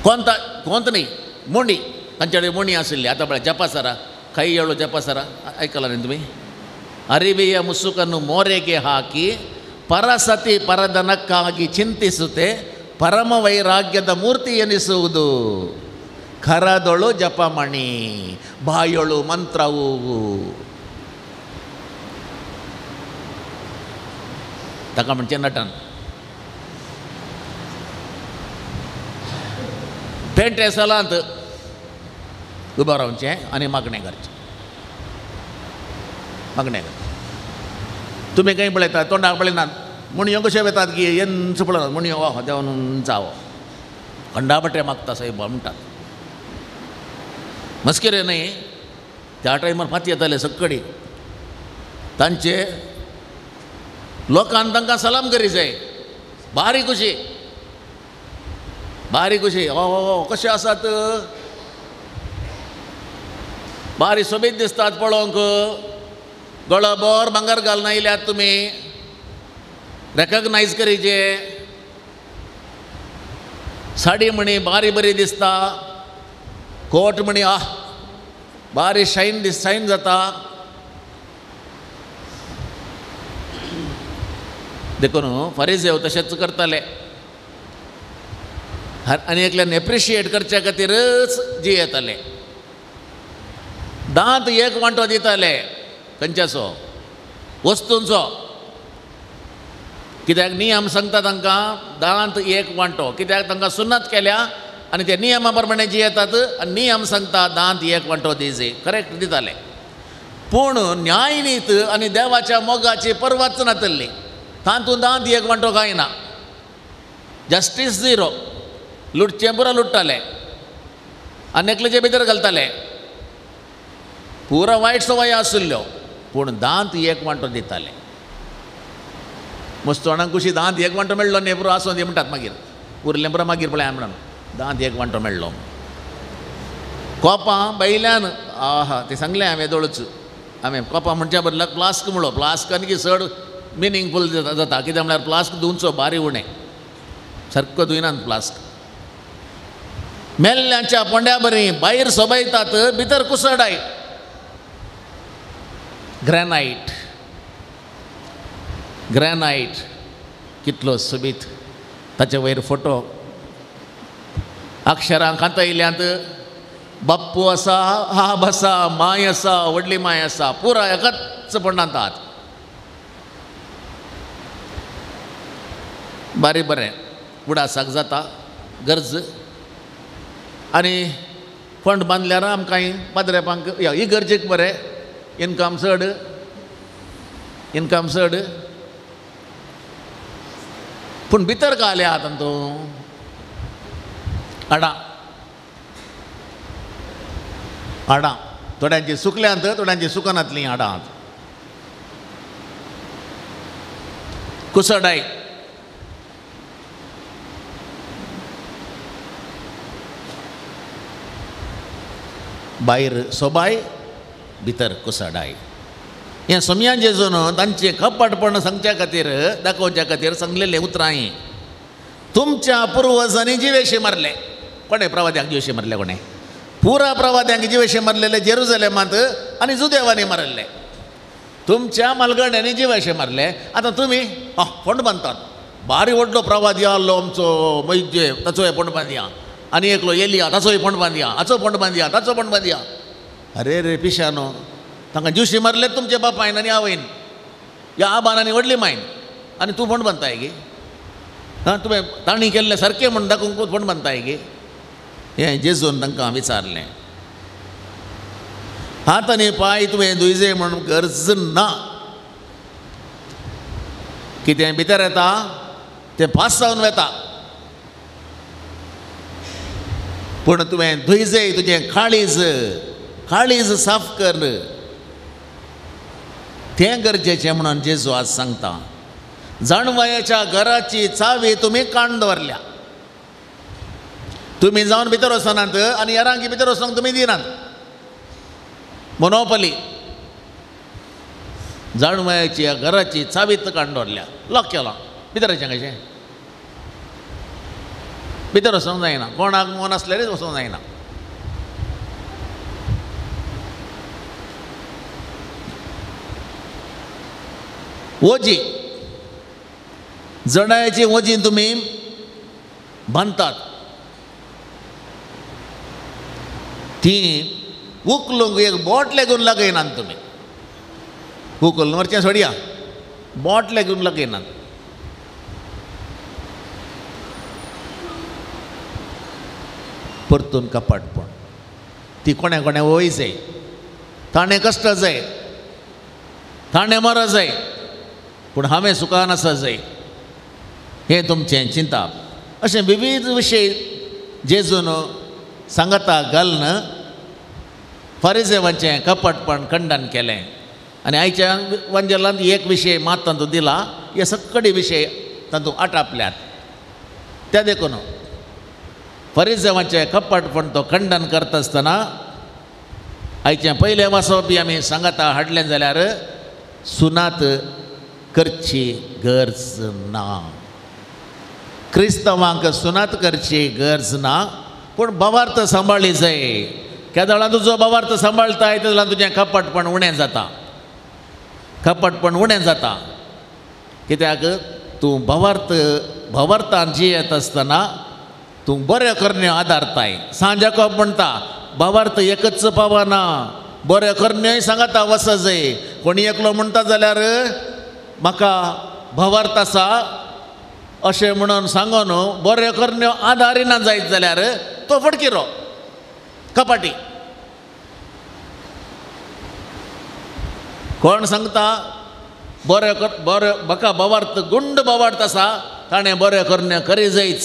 कोंता कोंत न्ही मोंडी, तांचे कडेन मोणी आशिल्ली. आतां पळय जपासरा खंय येळो जपासरा आयकला न्ही तुमी. ಅರಿವೆಯ ಮುಸುಕನ್ನು ಮೋರೆಗೆ ಹಾಕಿ ಪರಸತಿ ಪರದನಕ್ಕಾಗಿ ಚಿಂತಿಸುತ್ತೆ ಪರಮ ವೈರಾಗ್ಯದ ಮೂರ್ತಿ ಎನಿಸುವುದು. ಕರದೊಳು ಜಪಮಣಿ ಬಾಯೊಳು ಮಂತ್ರವು. ताका म्हणचें नटन. पेंटे सलांत उबो रावचें आनी मागणें करचें, मागणें करचें. तुमी खंय पळयतात, तोंडाक पळयनात, मुणयो कश्यो वेतात की येंच पळयनात, मुणयो हो देंवन जावो खंडाबटे मागता साहेब म्हणटात. मस्किरे न्ही, त्या टायमार फाती येताले सक्कडी तांचे लोकान तांकां सलाम करी जाय, बारी खुशी बारी खुशी, हो हो कशे आसात, बारी सोबीत दिसतात पळोवंक, गळोभर भांगर घालून आयल्यात तुमी, रेकग्नायज करीचे, साडी म्हणी बारी बरी दिसता, कोट म्हणी आह बारी शायन शायन जाता. देखून फारीजेव तशेंच करताले आनी एकल्यान एप्रिशिएट करच्या खातीरच जियेताले. दांत एक वांटो दिताले खंयच्याचो वस्तूंचो, कित्याक नियम सांगता तांकां दांत एक वांटो, कित्याक तांकां सुन्नत केल्या आनी ते नियमा प्रमाणे जियेतात आनी नियम सांगता दांत एक वांटो दिजे, करेक्ट दिताले. पूण न्यायनीत आनी देवाच्या मोगाची परवाच नातल्ली, तातूंत दांत एक वांटो कांय ना, जस्टीस झिरो. लुटचें पुरो लुट्टाले आनी एकल्याचे भितर घालताले, पुरा वायट सवय आशिल्ल्यो, पूण दांत एक वांटो दिताले. मस्तोणांक कुशी दांत एक वांटो मेळ्ळो न्ही पुरो आसूं दी म्हणटात, मागीर उरलें पुरो मागीर पळय म्हणून दांत एक वांटो मेळ्ळो. कोपां बैल्यान आहा तें सांगलें हांवें दोळच, हांवें कोपां म्हणच्या बदलाक प्लास्क म्हणलो. प्लास्क आनी चड मिनींगफूल जाता, कित्याक म्हळ्यार प्लास्क धुवचो बारी उणें, सारको धुयनात प्लास्क. मेल्ल्यांच्या पोंड्या बरी भायर सोबयतात, भितर कुसडाय. ग्रॅनायट, ग्रॅनायट कितलो सोबीत, ताचे वयर फोटो अक्षरां कांतयल्यांत. बाप्पू आसा, आब आसा, माय आसा, व्हडली माय आसा, पुरा एकाच पडनात. बारी बरें उडासाक जाता गरज. आनी फंड बांदल्यार आमकां पाद्रेपांक ही गरजेक बरें, इनकम चड, इनकम चड. पूण भितर घाल्या तातूंत हाडां हाडां, थोड्यांची सुकल्यांत, थोड्यांची सुकनातलीं हाडां. कुसडाय भायर सोबाय, भितर कुसडाय. हें सोमयान जेजून तांचें कपटपण सांगच्या खातीर, दाखोवच्या खातीर सांगलेलें उतरां हीं. तुमच्या पुर्वजांनी जिवेशे मारले. कोणें प्रवाद्यांक जिवेशे मारले? कोणें पुरा प्रवाद्यांक जिवेशे मारलेले जेरुजलेमांत आनी जुदेवांनी मारले. तुमच्या मालगड्यांनी जिवेशे मारले. आतां तुमी फोंड बांदतात, बारी व्हडलो प्रवादी आहलो आमचो मैजे, ताचोय फोंड बांदया, आनी एकलो एलिया ताचोय फोंड बांदया, हाचो फोंड बांदया, ताचो फोंड बांदया. अरे रे पिशानो, तांकां ज्युशी मारले तुमचे बापायन आनी आवयन, ह्या आबान आनी व्हडली मायन, आनी तूं फोंड बांदताय गे? आं, तुवें तांणी केल्लें सारकें म्हूण दाखोवंक फोंड बांदताय गे? हें जेजून तांकां विचारलें. हात आनी पांय तुवें धुयजे म्हूण गरज ना, कितें भितर येता तें पास जावन वता, पूण तुवें धुयजे तुजें काळीज, काळीज साफ कर, तें गरजेचें म्हणून जेजू आज सांगता. जाणवायाच्या घराची चावी तुमी काण दवरल्या, तुमी जावन भितर वचनात आनी हेरांक भितर वचोंक तुमी दिनात. मोनोपली जाणवायाच्या घराची चावी काण दवरल्या, लॉक केला, भितर वचचें कशें? भितर वचोंक जायना, कोणाक मन आसल्यारच वचोंक जायना. ओजी जणायाची ओजी तुमी बांदतात, ती उखलूंक एक बोट लेगून लागयनात तुमी, उखलून व्हरचें सोडया, बोट लेगून लागयनात. परतून कपाटपण, ती कोणा कोणा वय जाय, ताणें कश्ट जाय, ताणें मर जाय, पूण हांवें सुखान आसा जाय, हें तुमचें चिंताप. अशें विविध विशय जेजून सांगता घालून फारिजेवांचें कपटपण खंडन केलें. आनी आयच्या वंजलांत एक विशय मात तातूंत दिला, हे सगळे विशय तातूंत आटापल्यात. त्या देखून फारिजेवांचें कपटपण तो खंडन करता आसतना आयचें पयलें वाचप बी आमी सांगता हाडलें जाल्यार सुनात करची गरज ना, क्रिस्तांवांक सुनात करची गरज ना, पूण भावार्थ सांबाळी जाय. केदळां तुजो भावार्थ सांबाळताय तेदळां तुजें कपटपण उणें जाता, कपटपण उणें जाता. कित्याक तूं भावार्थ भावार्थान जियेत आसतना तूं बऱ्यो करण्यो आदारताय. सांजाकोब म्हणटा भावार्थ एकच पावना, बऱ्यो करण्योय सांगता वसजय. कोणी एकलो म्हणटा जाल्यार म्हाका भावार्थ आसा अशें म्हणून सांगून बऱ्यो करण्यो आदारिना जायत जाल्यार तो फटकिरो कपाटी. कोण सांगता बरें कर, बरें म्हाका भावार्थ गुंड भावार्थ आसा, ताणें बरें करण्यो करी जायच.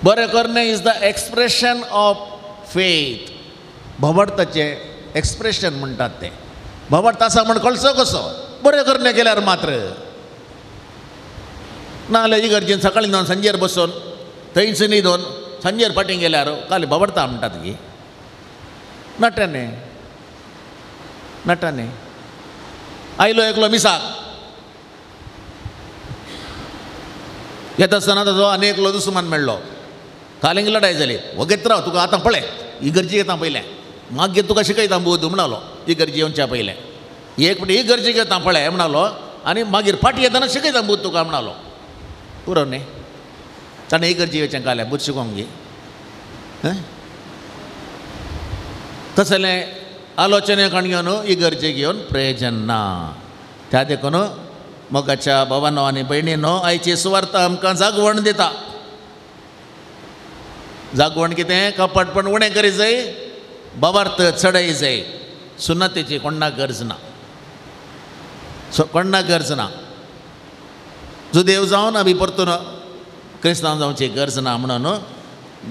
बरें करणे is the expression of faith. भावार्थाचें एक्सप्रेशन म्हणटात तें. भावार्थ आसा म्हण कळचो कसो? बरें करणे केल्यार मात्र. नाजाल्यार इगर्जेन सकाळीं जावन सांजेर बसून थंयच न्हिदून सांजेर फाटीं गेल्यार काल भावार्था म्हणटात की नटाने नटाने. आयलो एकलो मिसाक येता आसतना ताजो आनी एकलो दुस्मान मेळ्ळो. कालींग लडाय जाली. वगेत राव तुका आतां पळय इगर्जी येता पयलें, मागीर तुका शिकयता बोध म्हणालो. इगर्जी येवच्या पयलें एक फावटी इगर्जी येता पळय म्हणालो आनी मागीर फाटी येतना शिकयता बोध तुका म्हणालो. पुरो न्ही ताणें इगर्जी येवचें कालें बूद शिकोवंक गी. तसलें आलोचने काण घेवन इगर्जे घेवन प्रयोजन ना. त्या देखून मोगाच्या भावानो आनी भयणीनो आयची सुवार्थ आमकां जागवण दिता. जागवण कितें? कपटपण उणें करी जाय, भावार्थ चडय जाय. सुन्नतेची कोणाक गरज ना, कोणाक गरज ना. जुदेव जावन आमी परतून क्रिस्तांव जावची गरज ना म्हणून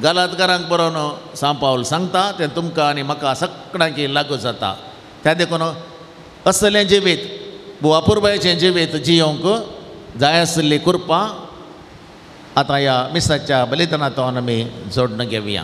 गलातकारांक बरोवन सांव पावल सांगता तें तुमकां आनी म्हाका सगळ्यांक लागू जाता. त्या देखून असलें जिवीत अपुरबायेचें जिवीत जियोंक जाय आशिल्ली कृपा आतां ह्या मिसाच्या बलिदानांतल्यान आमी जोडून घेवया.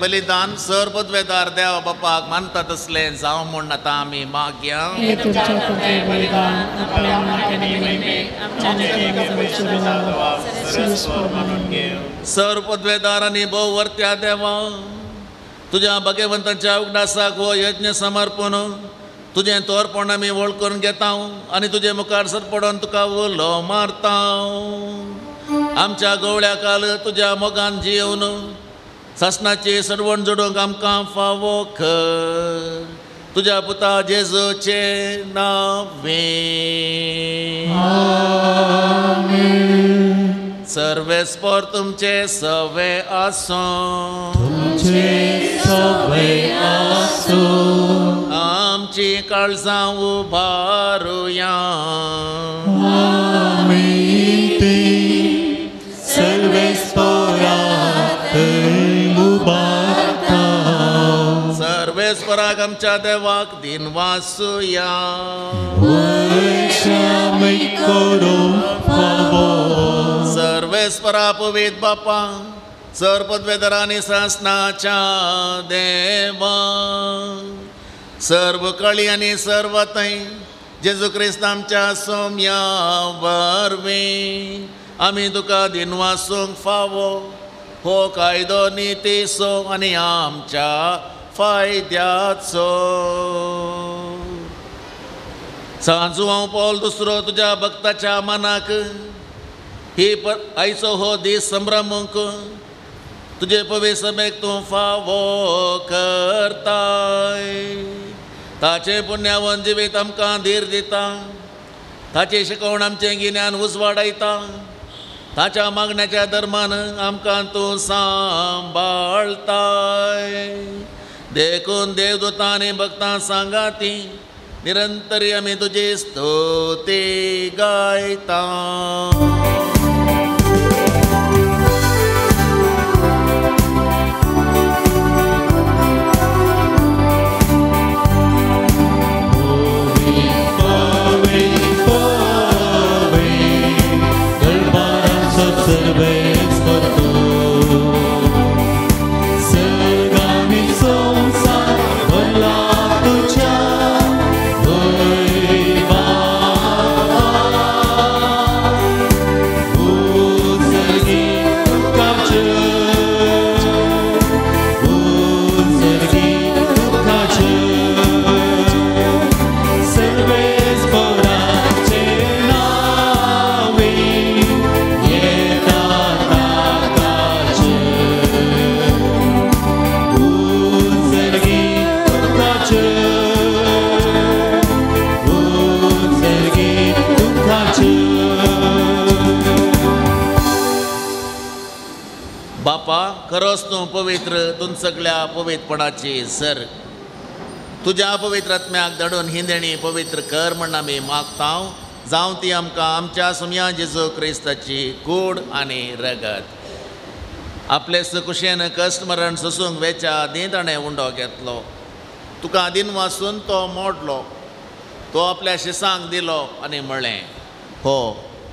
बलिदान सर पदवेदार देवा बापाक मानता तसलें जावं म्हूण आतां आमी मागया. सर पदवेदार आनी भोव वर्त्या देवा, तुज्या भगवंताच्या उगडासाक हो यज्ञ समर्पण तुजें तोरपण आमी वळखून घेता आनी तुजे मुखार सरपडोन तुका उलो मारता. आमच्या गवळ्या काल तुज्या मोगान जियोवन सासणाची सरवण जोडूंक आमकां फावो कर. तुज्या पुता जेजूचे नांवे. सर्वेस्पोर तुमचे सवे आसूं, तुमचे सवे आसूं. आमची काळजां उबारुया. आमी ती सर्वेस्पोरा सर्वेस्पराक आमच्या देवाक दिनवासुया. सर्वेस्परा पवित्र बापा सर पदवेदारांनी सासणाच्या देवा, सर्व कळी आनी सर्व थंय जेजू क्रिस्त आमच्या सोम्या वरवीं आमी तुका दिनवासूंक फावो. हो कायदो नितीचो आनी आमच्या फायद्याचो. सांजू हांव पावल दुसरो तुज्या भक्ताच्या मनाक ही आयचो हो दीस संभ्रमूंक तुजे पवी समेक तूं फावो करताय. ताचें पुण्यावन जिवीत आमकां धीर दिता, ताची शिकवण आमचें गिन्यान उजवाडायता, ताच्या मागण्याच्या धर्मान आमकां तूं सांबाळताय. देखून देवदूतां आनी भक्तां सांगाती निरंतरी आमी तुजी स्तुती गायता. खरोच तूं पवित्र, तूं सगळ्या पवित्रपणाची सर. तुज्या पवित्र आत्म्याक धाडून ही देणी पवित्र कर म्हण आमी मागता. जावं ती आमकां आमच्या सुमया जेजू क्रिस्ताची कूड आनी रगत. आपले कुशेन कश्ट मरण सोसूंक वेच्या आदीं ताणें उंडो घेतलो, तुका आदीन वासून तो मोडलो, तो आपल्या शिसांक दिलो आनी म्हळें, हो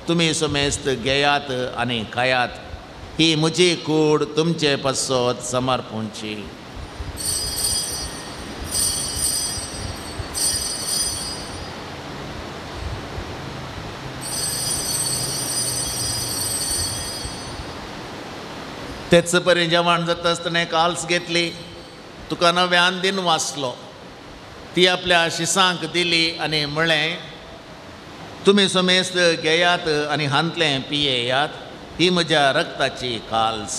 तुमी सुमेस्त घेयात आनी खायात, ही म्हजी कूड तुमचे पासत समर्पूंची. तेच परी जेवण जाता आसतना काल्स घेतली, तुका नव्यान दिन वाचलो, ती आपल्या शिसांक दिली आनी म्हळें, तुमी सुमेस्त घेयात आनी हांतलें पियेयात, ही म्हज्या रक्ताची काल्स.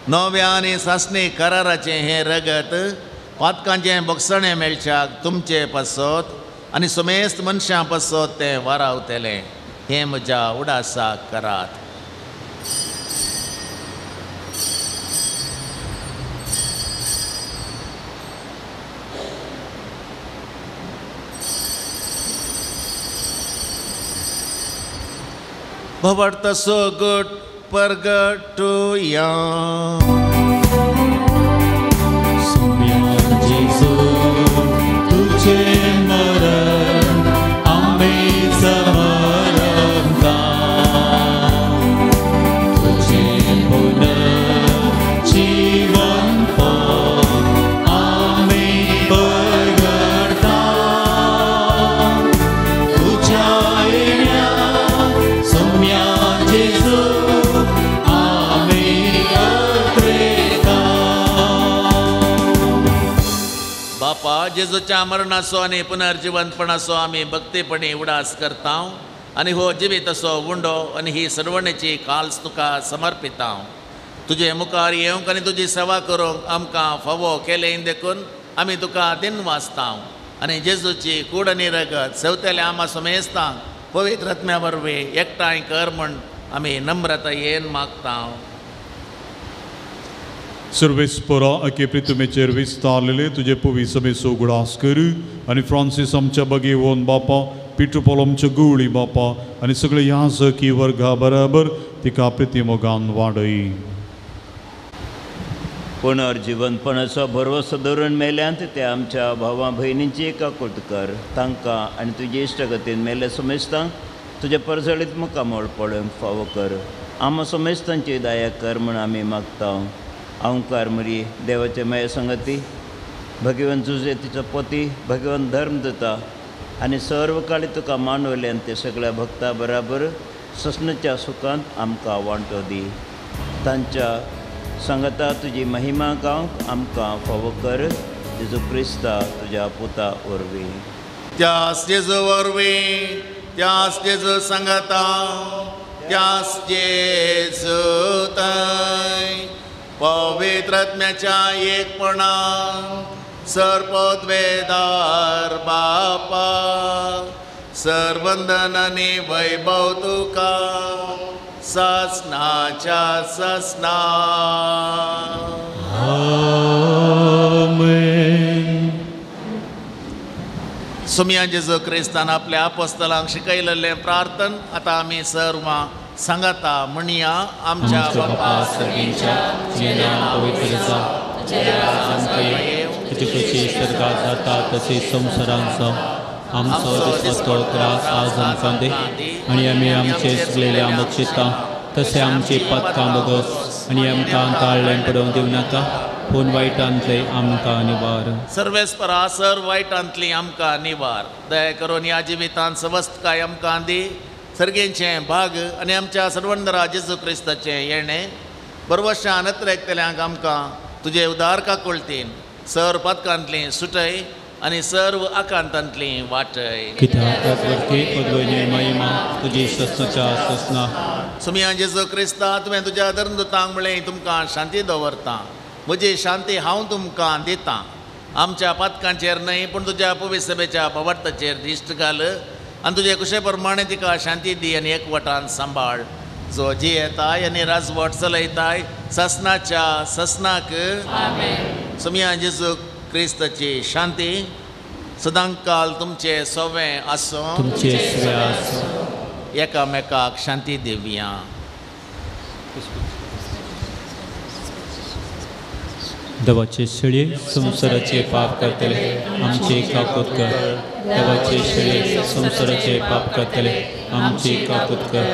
नव्या आनी सासणी कराराचें हें रगत पातकांचें बोगसणें मेळच्याक तुमचे पासत आनी सुमेस्त मनशां पासत तें वारावतलें. हें म्हज्या उडासाक करात. भवर्त सोगट परगटुया. सुम्या जेजू तुझे मरण आम्ही समरता, तुझे पुनर्जीवन आम्ही परगटता, तुझ्या येण्या सुम्या जेजू. बापा, जेजूच्या मरणाचो आनी पुनर्जिवंतपणाचो आमी भक्तीपणी उडास करता आनी हो जिवीत असो उंडो आनी ही सरवणेची काल्स तुका समर्पिता. तुजे मुखार येवंक आनी तुजी सेवा करूंक आमकां फावो केलें देखून आमी तुका दिन वाचता आनी जेजूची कूड आनी रगत सेवतेल्या आमा समेस्तांक पवित्र आत्म्या वरवीं एकठांय कर म्हण आमी नम्रतायेन मागता. सर्वेस्परा अके प्रितुमेचेर विस्तारलेले तुजे पवी समेसो उगडास कर आनी फ्रांसीस आमच्या बगेवन बापा, पिटर पॉल आमच्या गुवळी बापा आनी सगळे याजकी वर्गा बराबर तिका प्रितिमोगान वाडय. पुनर्जिवनपणाचो भरवसो धरून मेल्यांत त्या आमच्या भावा भयणींची काकूट कर, तांकां आनी तुजे इश्टगतीन मेल्ल्या समेस्तांक तुज्या परजळीत मुखामळ पळोवंक फावो कर. आमा समेस्तांची दया कर म्हूण आमी मागता. अंकार मरी देवाचे माये संगती, भगवान जुजे तिचो पती, भगवान धर्म दिता आनी सर्व काळी तुका मानवल्यान ते सगळ्या भक्ता बराबर ससनाच्या सुखांत आमकां वांटो दी. तांच्या सांगता तुजी महिमा गावंक आमकां फावो कर, जेजू क्रिस्ता तुज्या पुता वरवीं. त्यास जेजू वरवीं, त्यास जेजू सांगाता, त्यास जेजू थंय पवित्र आत्म्याच्या एकपणान सर्वोद्वेदार बापा सर्वंदन आनी वैभव तुका सासनाच्या सासना. आमेन. सुमया जेजू क्रिस्तान आपल्या अपोस्तलांक शिकयलेलें प्रार्थन आतां आमी सर्वां सांगाता म्हणया. आमच्या बापा सर्गींच्या तुजें नांव पवित्र जावं, तुजें राज्य आमकां येवं, तुजी खोशी स्वर्गात जाता तशी संवसारांत जावं. आमचो दिसपट्टो ग्रास आज आमकां दी आनी आमी आमचे चुकलेल्या बक्षिता तशें आमची पातकां भोगोस आनी आमकां ताळ्ळें पडोवंक दिवं नाका, पूण वायटांतले आमकां निवार. सर्वेस्परा सर वायटांतली आमकां निवार. दया करून ह्या जिवितांत सवस्तकाय आमकां दी, सर्गेंचें भाग आनी आमच्या सर्वंदरा जेजू क्रिस्ताचें येणें बरवशान अत्रेकतल्यांक आमकां तुजे उदार काकुळतीन सर पातकांतली सुटय आनी सर्व आकांतांतली वाटय. कित्याक महिमा तुजी ससनाच्या ससना. सुमया जेजू क्रिस्ता, तुवें तुज्या धर्मदूतांक म्हळें तुमकां शांती दवरता, म्हजी शांती हांव तुमकां दितां. आमच्या पातकांचेर न्हय पूण तुज्या पवित्र सभेच्या पवार्थाचेर दिश्ट घाल आनी तुजे कुशे प्रमाणे तिका शांती दी आनी एकवटान सांबाळ. जो जियेताय आनी राजवट चलयताय ससनाच्या ससनाक. सुमया जेजू क्रिस्ताची शांती सदांकाल तुमचे सवें आसूं, तुमचे सवें आसूं. एकामेकाक शांती दिवया. देवाचे शेळये संवसाराचे पाप करतले आमचे काकूत कर. देवाचे शेळये संवसाराचे पाप करतले आमचे काकूत कर.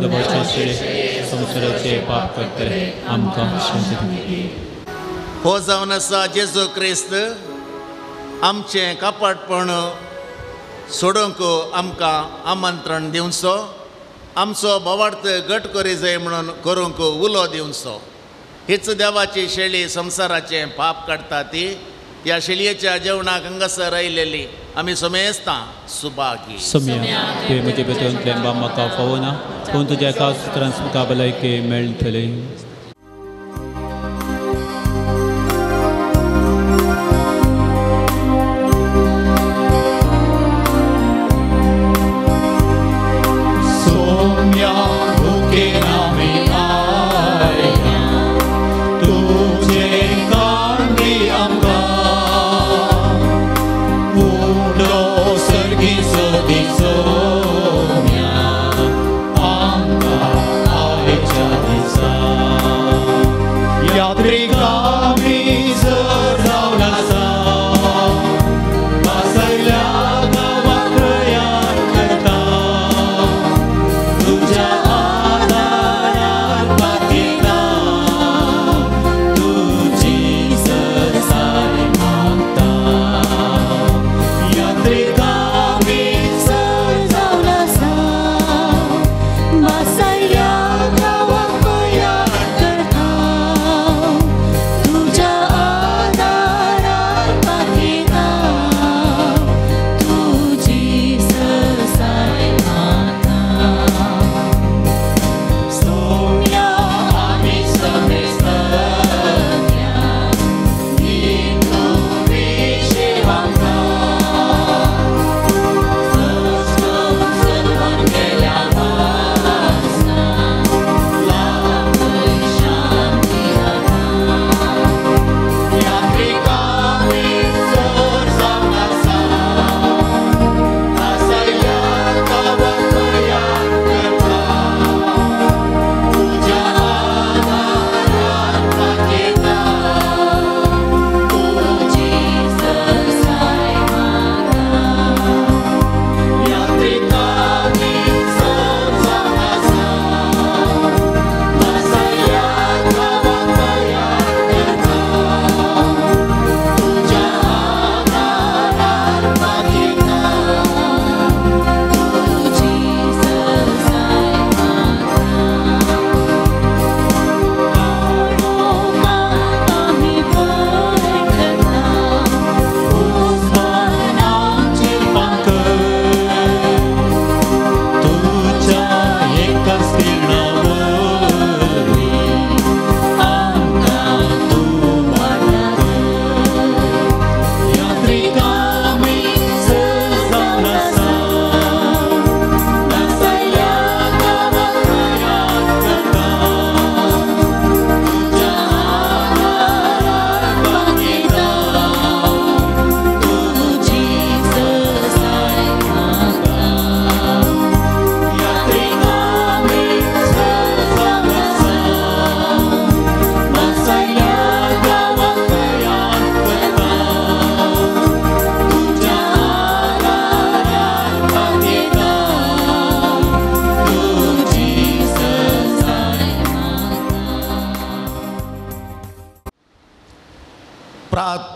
देवाचे शेळये संवसाराचे पाप करतले आमकां शांती दी. हो जावन आसा जेजू क्रिस्त आमचें कापाटपण सोडूंक आमकां आमंत्रण दिवचो, आमचो भावार्थ घट करी जाय म्हणून करूंक उलो दिवचो. हीच देवाची शेळी संवसाराचें पाप काडटा ती ह्या शेळयेच्या जेवणाक हांगासर आयलेली आमी समेस्तां सुभागी. सम्या तुवें म्हजे भितरलें म्हाका फावना, पूण तुज्या एका सुत्रान म्हाका भलायकी मेळटली. आमकां आयच्या दिसा.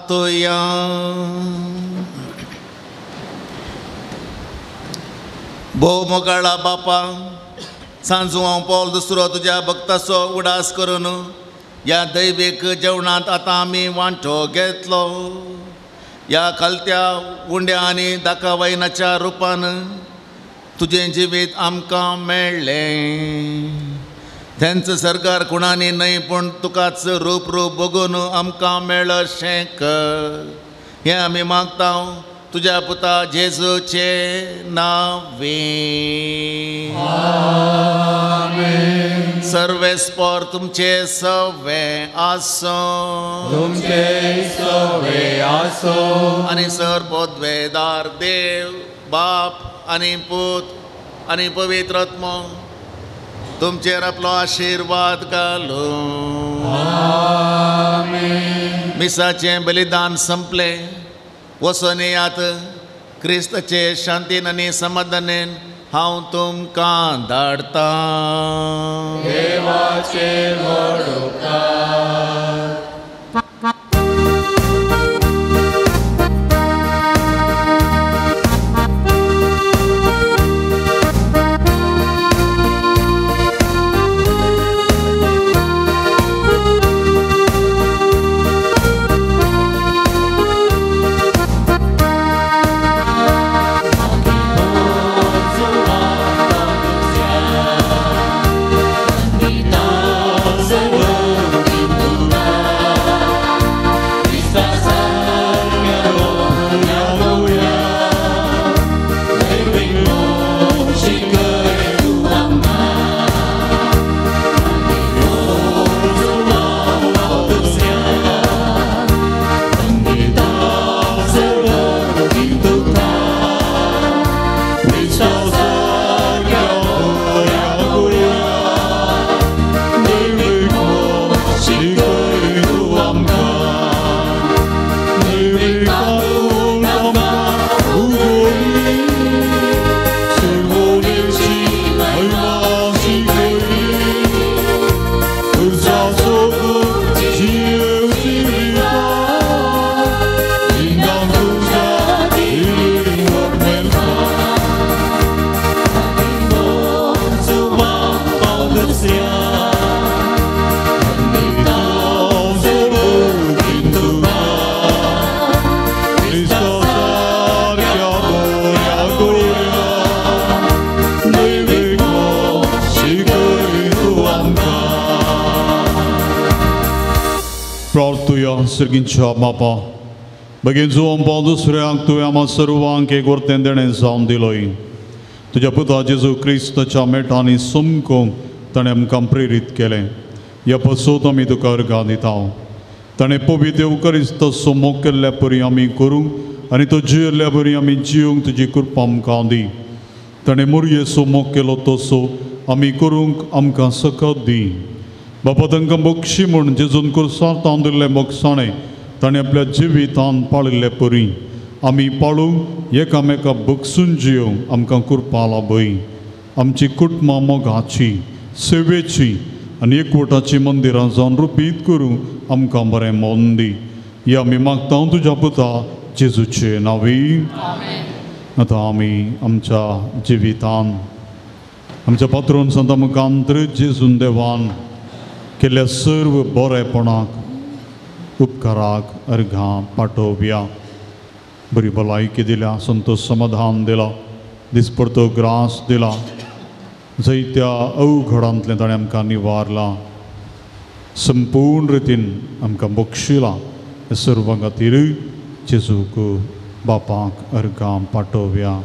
प्रार्थुया. भोव मोगाळा बापा, सांजू हांव पॉल दुसरो तुज्या भक्ताचो उडास करून ह्या दैवीक जेवणांत आतां आमी वांटो घेतलो. ह्या खालत्या उंड्या आनी दाकावायनाच्या रुपान तुजें जिवीत आमकां मेळ्ळें. तेंच सरकार कोणांनी न्हय पूण तुकाच रूप रूप बगून आमकां मेळशें कर, हें आमी मागता तुज्या पुता जेजूचे नांवे. आमेन. सर्वेस्पोर तुमचे सवे आसो, तुमचे सवे आसो. आनी सर पदवेदार देव बाप आनी पूत आनी पवित्र आत्मो तुमचेर आपलो आशिर्वाद घालूं. आमेन. मिसाचें बलिदान संपलें. वचून येयात क्रिस्ताचे शांतीन आनी समाधानेन हांव तुमकां धाडटां. देवाचे व्हड उपकार. सर्गींच्या बापा, बेगीन जुवान पाव दुसऱ्यांक तुवें आमा सर्वांक एक वर्तें देणें जावन दिलोय. तुज्या पुता जेजू क्रिस्ताच्या मेटांनी समकूंक ताणें आमकां प्रेरीत केलें. ह्या पसोत आमी तुका अर्गां दिता. ताणें पवित्र येवकरिस्ताचो मोग केल्ल्या परी आमी करूंक आनी तो जियेल्ल्या परी आमी जिवंक तुजी कृपा आमकां दी. ताणें मोरयेचो मोग केलो तसो आमी करूंक आमकां सकत दी. बापा, तांकां बक्षी म्हूण जेजून कुर्सार तांदिल्लें बक्षाणें ताणें आपल्या जिवितान पाळिल्ले परी आमी पाळूंक एकामेका बक्षून जियोंक आमकां कृपा लाभय. आमची कुटुंबां मोगाची, सेवेची आनी एकवटाची मंदिरां जावन रुपीत करूंक आमकां बरें मन दी. हे आमी मागता तुज्या पुता जेजूचे नांवी. आतां आमी आमच्या जिवितान आमच्या पात्रोन संता मुखांत्र जेजून देवान केल्ल्या सर्व बरेपणाक उपकाराक अर्घां पाठोवया. बरी भलायकी दिल्या, संतोष समाधान दिला, दिसपडतो ग्रास दिला, जैत्या अवघडांतलें ताणें आमकां निवारलां, संपूर्ण रितीन आमकां बक्षिलां. ह्या सर्वां खातीर जेजूक बापाक अर्घां पाठोवया.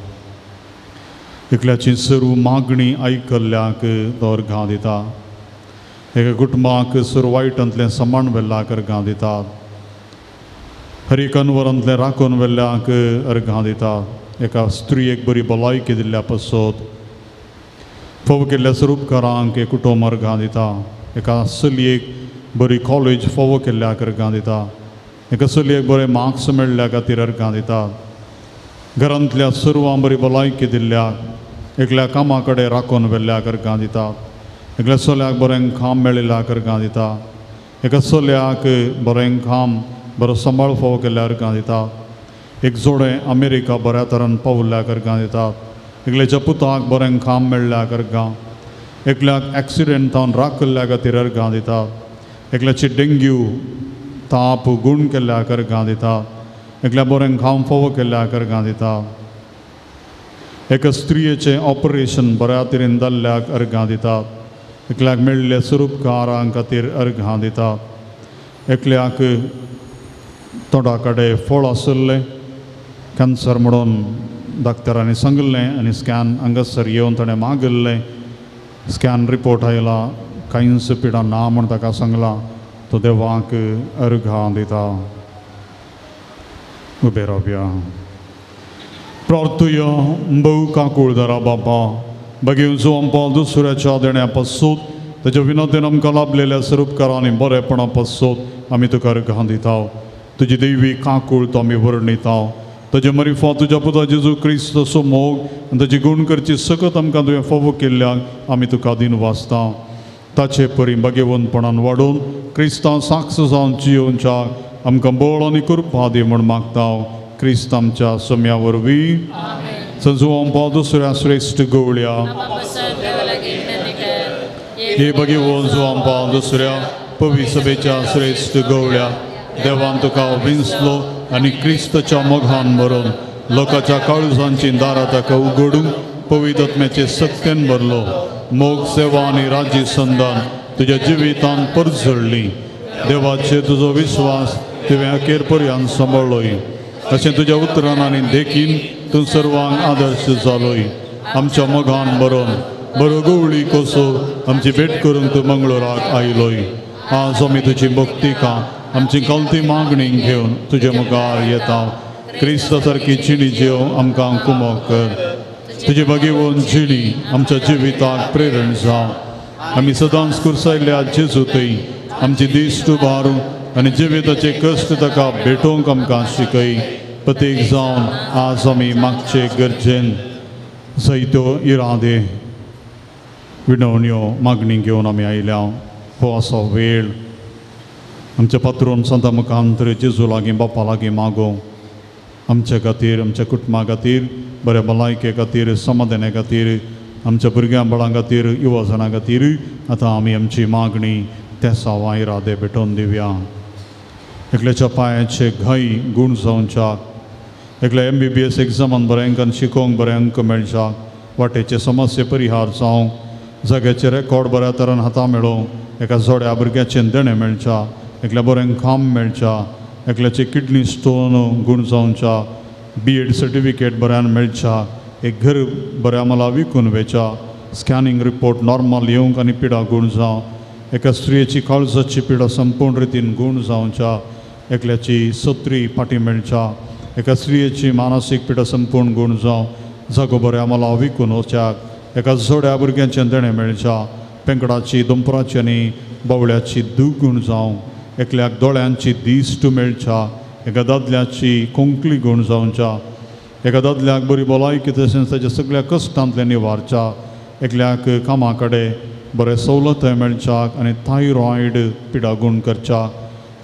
एकल्याची सर्व मागणी आयकल्ल्याक तो अर्घां दिता. एका कुटुंबाक सर्व वायटांतलें सामान वेल्ल्याक अर्घां दितात. हर एक अनवरांतलें राखून वेल्ल्याक अर्घां दितात. एका स्त्रियेक बरी भलायकी दिल्ल्या पासत फोव केल्ल्या स्वरूपकारांक एक कुटुंब अर्घां दिता. एका चलयेक बरी कॉलेज फोव केल्ल्याक अर्घां दिता. एका चलयेक बरे मार्क्स मेळ्ळ्या खातीर अर्घां दितात. घरांतल्या सर्वां बरी भलायकी दिल्ल्याक, एकल्या कामा कडेन राखून व्हेल्ल्याक अर्घां दितात. एकल्या चल्याक बरें काम मेळिल्ल्याक अर्घां दिता. एका चल्याक बरें काम बरो सांबाळ फावो केल्ल्या अर्गां दिता. एक जोडें अमेरिका बऱ्या तरान पावल्ल्याक अर्गां दितात. एकल्याच्या पुताक बरें काम मेळ्ळ्याक अर्गां. एकल्याक एक्सिडेंटान राखल्ल्या खातीर अर्गां दितात. एकल्याची डेंग्यू ताप गूण केल्ल्याक अर्गां दितात. एकल्या बरें काम फावो केल्ल्याक अर्गां दिता. एका स्त्रियेचें ऑपरेशन बऱ्या तरेन जाल्ल्याक अर्गां दितात. एकल्याक मेळिल्ल्या स्वरूपकारां खातीर अर्गां दितात. एकल्याक तोंडा कडेन फळ आशिल्लें कॅन्सर म्हणून डॉक्टरांनी सांगिल्लें आनी स्कॅन हांगासर येवन ताणें मागिल्लें. स्कॅन रिपोर्ट आयला कांयच पिडा ना म्हूण ताका सांगलां. तो देवाक अर्गां दिता. उबे रावया. प्रार्थुया. भोव काकुळदारा बापा, बगेवन आमकां दुसऱ्याच्या देण्या पासून ताच्या विनोदेन आमकां लाभलेल्या स्वरूपकारांनी बरेपणा पासून आमी तुका अर्गां दिता. तुजी देवी काकूळ तो आमी वर्णिता. ताजे मरिफा तुज्या पुता जेजू क्रिस्ताचो मोग आनी ताजी गूण करची सकत आमकां तुवें फावो केल्ल्याक आमी तुका दिन वाचता. ताचे परी बगेवंतपणान वाडोवन क्रिस्तांव साक्ष जावन जियोवच्याक आमकां बळ आनी कृपा दी म्हूण मागता. क्रिस्त आमच्या सम्या वरवीं. संजू आमकां दुसऱ्या श्रेश्ठ गवळ्या हे बगेवन आमकां दुसऱ्या पवी सभेच्या श्रेश्ठ गवळ्या देवान तुका विंचलो आनी क्रिस्ताच्या मोगान भरून लोकांच्या काळजांची दारां ताका उगडूंक पवित्र आत्म्याचे सक्तेन भरलो. मोग सेवा आनी राज्य संदान तुज्या जिवितान परजळ्ळी. देवाचेर तुजो विश्वास तुवें अखेर पर्यंत सांबाळ्ळोय. अशें तुज्या उतरान आनी देखीन तूं सर्वांक आदर्श जालोय. आमच्या मोगान भरून बरो गवळी कसो आमची भेट करूंक तूं मंगळूराक आयलोय. आज आमी तुजी भक्तिका आमची कलती मागणी घेवन तुजे मुखार येता. क्रिस्ता सारकी जिणी जेव आमकां कुमक कर. तुजी भगेवन जिणी आमच्या जिविताक प्रेरण जावं. आमी सदांच कुर्सायल्ल्या जेजू थंय आमची दिश्ट उबारून आनी जिविताचे कश्ट ताका भेटोवंक आमकां शिकय. प्रतीक जावन आज आमी मागचे गरजेन जायत्यो इरादे विणवण्यो मागणी घेवन आमी आयल्या. हो असो वेळ आमच्या पात्रोन संता मुखांतर जेजू लागीं बापा लागीं मागोवंक आमच्या खातीर, आमच्या कुटुंबा खातीर, बऱ्या भलायके खातीर, समाधाना खातीर, आमच्या भुरग्यां बाळां खातीर, युवा खातीर आतां आमी आमची मागणी त्या सावा इरादे भेटोवन दिवया. एकल्याच्या पांयाचे घाई गूण जावच्याक, एकल्या MBBS एग्जामान बरें अंकान शिकोवंक बरें अंक मेळच्याक, वाटेचे समस्ये परिहार जावंक, जाग्याचे रेकॉर्ड बऱ्या तरान हाता मेळोवंक, एका जोड्या भुरग्याचें देणें मेळच्या, एकल्या बरें काम मेळच्या, एकल्याचे किडनी स्टोन गूण जावच्या, BEd certificate बऱ्यान मेळच्या, एक घर बऱ्या मला विकून वेच्या, स्कॅनिंग रिपोर्ट नॉर्मल येवंक आनी पिडा गूण जावं, एका स्त्रियेची काळजाची पिडा संपूर्ण रितीन गूण जावच्या, एकल्याची सत्री फाटी मेळच्या, एका स्त्रियेची मानसीक पिडा संपूर्ण गूण जावं, जागो बऱ्या मला विकून वच्याक, एका जोड्या भुरग्यांचें देणें मेळच्या, पेंकडाची दोंपराची आनी बावळ्याची दूख गूण जावं, एकल्याक दोळ्यांची दिश्ट मेळच्या, एका दादल्याची कोंकली गूण जावच्या, एका दादल्याक बरी भलायकी तशेंच ताच्या सगळ्या कश्टांतल्यान निवारच्या, एकल्याक कामा कडेन बरें सवलताय मेळच्याक आनी थायरॉयड पिडा गूण करच्या,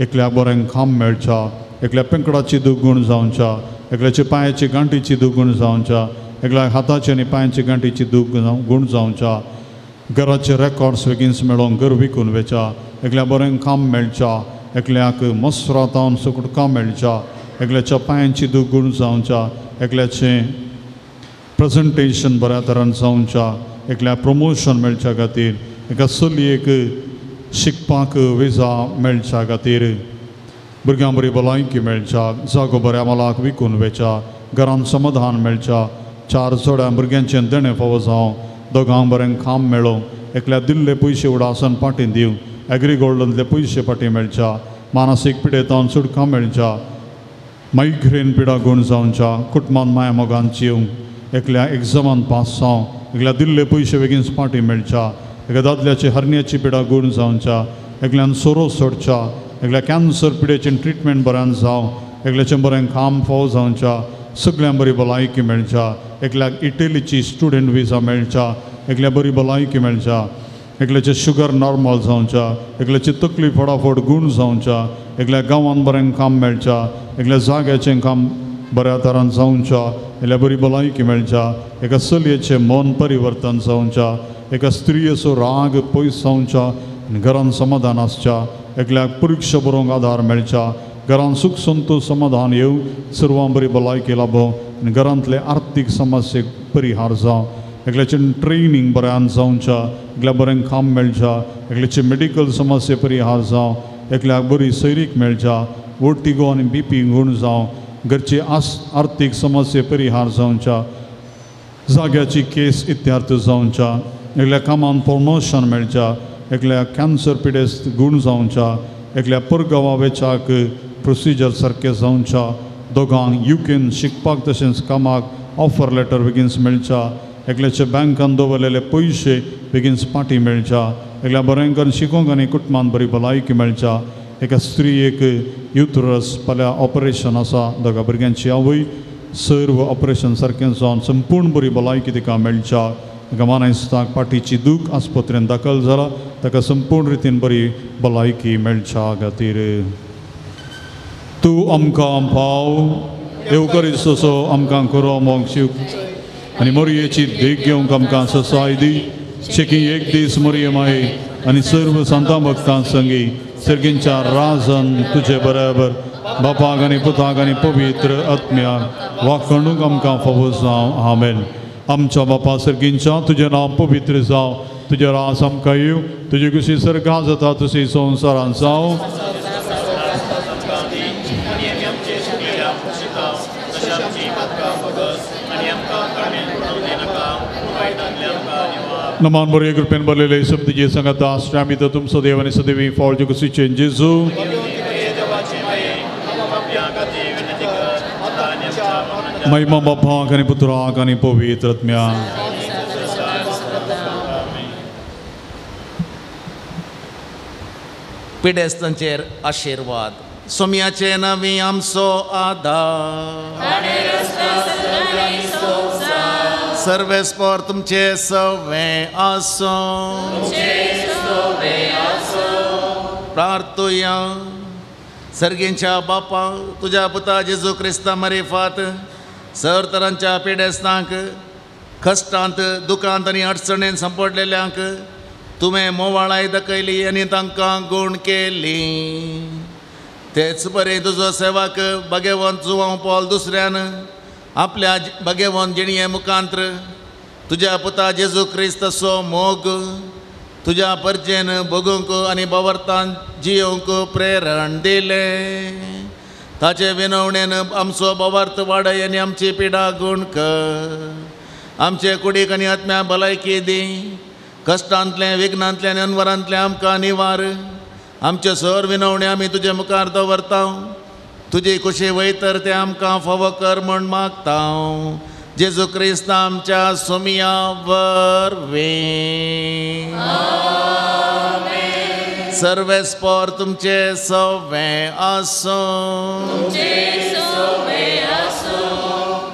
एकल्याक बरें काम मेळच्या, एकल्या पेंकडाची दूख गूण जावच्या, एकल्याची पांयाची गांठीची दूख गूण जावच्या, एकल्याक हाताची आनी पांयाची गांठीची दूख गूण जावच्या, घराचे रेकॉर्ड्स बेगीन मेळोवंक घर विकून वेच्या, एकल्या बरें काम मेळच्या, एकल्याक मसरातावन सुटका मेळच्या, एकल्याच्या पांयांची दूख गूण जावच्या, एकल्याचें प्रेजेंटेशन बऱ्या तरान जावच्या, एकल्या प्रमोशन मेळच्या खातीर, एका चलयेक शिकपाक विजा मेळच्या खातीर, भुरग्यां बरी भलायकी मेळच्या, जागो बऱ्या मालाक विकून वेच्या, घरान समाधान मेळच्या, 4 जोड्या भुरग्यांचें देणें फावो जावं, दोगांक बरें काम मेळोवं, एकल्या दिल्ले पयशे उडासन फाटीं दिवं, एग्री गोल्डनले पयशे फाटीं मेळच्या, मानसीक पिडेतावन सुटका मेळच्या, मायग्रेन पिडा गूण जावच्या, कुटुंबान माया मोगान जिवंक, एकल्या एग्जामान पास जावं, एकल्या दिल्ले पयशे बेगीन फाटीं मेळच्या, एका दादल्याची हरण्याची पिडा गूण जावच्या, एकल्यान सोरो सोडच्या, एकल्या कॅन्सर पिडेचें ट्रिटमेंट बऱ्यान जावं, एकल्याचें बरें काम फावो जावच्या, सगळ्यां बरी भलायकी मेळच्या, एकल्याक इटलीची स्टुडंट विजा मेळच्या, एकल्या बरी भलायकी मेळच्या, एकल्याचे शुगर नॉर्मल जावच्या, एकल्याची तकली फटाफट गूण जावच्या, एकल्या गांवान बरें काम मेळच्या, एकल्या जाग्याचें काम बऱ्या तरान जावच्या, एकल्या बरी भलायकी मेळच्या, एका चलयेचें मन परिवर्तन जावच्या, एका स्त्रियेचो राग पयस जावच्या आनी घरान समाधान आसच्या, एकल्याक परिक्षा बरोवंक आदार मेळच्या, घरान सूख संतोष समाधान येवं, सर्वां बरी भलायकी लाभो आनी घरांतले आर्थीक समस्येक परिहार जावं, एकल्याचें ट्रेनींग बऱ्यान जावच्या, एकल्या बरें काम मेळच्या, एकल्याचे मेडिकल समस्ये परिहार जावं, एकल्याक बरी सैरीक मेळच्या, वर्टिगो आनी बीपी गूण जावं, घरची आर्थीक समस्ये परिहार जावच्या, जाग्याची केस इत्यार्थ जावच्या, एकल्या कामान प्रमोशन मेळच्या, एकल्या कॅन्सर पिडेस्त गूण जावच्या, एकल्या परगांवा वेच्याक प्रोसिजर सारकें जावच्या, दोगांक युकेन शिकपाक तशेंच कामाक ऑफर लेटर बेगीन मेळच्या, एकल्याच्या बँकान दवरलेले पयशे बेगीन पाटी मेळच्या, एकल्या बरें करून शिकोंक आनी कुटुंबान बरी भलायकी मेळच्या, एका स्त्रियेक युथरस फाल्यां ऑपरेशन आसा, दोगा भुरग्यांची आवय सर्व ऑपरेशन सारकें जावन संपूर्ण बरी भलायकी तिका मेळच्या, एका मानायस्ताक पाटीची दूख आस्पत्रेन दाखल जाला ताका संपूर्ण रितीन बरी भलायकी मेळच्या खातीर तूं आमकां पाव येवकरीत तसो आमकां खरो मोग शिव आनी मोरयेची देख घेवंक आमकां ससाय दी, शेकी एक दीस मोरये माये आनी सर्व संतां भक्तां संगी सर्गींच्या राजन तुजे बराबर बापाक आनी पुताक आनी पवित्र आत्म्याक वाखणूक आमकां फावो जावं. आमेन. आमच्या बापा सर्गींच्या तुजें नांव पवित्र जावं, तुजें राज आमकां येवं, तुजी कुशी सर्गां जाता तशी संवसारान जावं. नमान बरे कृपेन भरलेले शब्द संगत आश्रामी तर तुमचो देव आनी सदैवी फावल कुशीचे जेजू महिमा बापाक आनी पुत्राक आनी पवित्र आत्म्याक. पिडेस्तांचेर आशिर्वाद. सोम्याचे नवी आमचो आदार, सर्वेस्पर तुमचे सवे आसूं. प्रार्थुया. सर्गींच्या बापा, तुज्या पुता जेजू क्रिस्ता मरिफात सर तरांच्या पिडेस्तांक कश्टांत दुखांत आनी अडचणेन सांपडलेल्यांक तुवें मोवाळाय दाखयली आनी तांकां गूण केली. तेच बरें तुजो सेवक भगवंत जुवांव पॉल दुसऱ्यान आपल्या भगवंत जिणये मुखांत्र तुज्या पुता जेजू क्रिस्ताचो मोग तुज्या परजेन भोगूंक आनी बवर्तान जियोवंक प्रेरण दिलें. ताचे विनवणेन आमचो बवर्त वाडय आनी आमची पिडा गूण कर. आमचे कुडीक आनी आत्म्या भलायकी दी. कश्टांतलें विघ्नांतलें आनी अनवरांतलें आमकां निवार. आमच्यो सर विनवणे आमी तुजे मुखार दवरता. तुजी खुशी वयतर तें आमकां फावो कर म्हूण मागता. जेजू क्रिस्त आमच्या सोमिया वरवीं. सर्वेस्पर तुमचे सवे आसूं.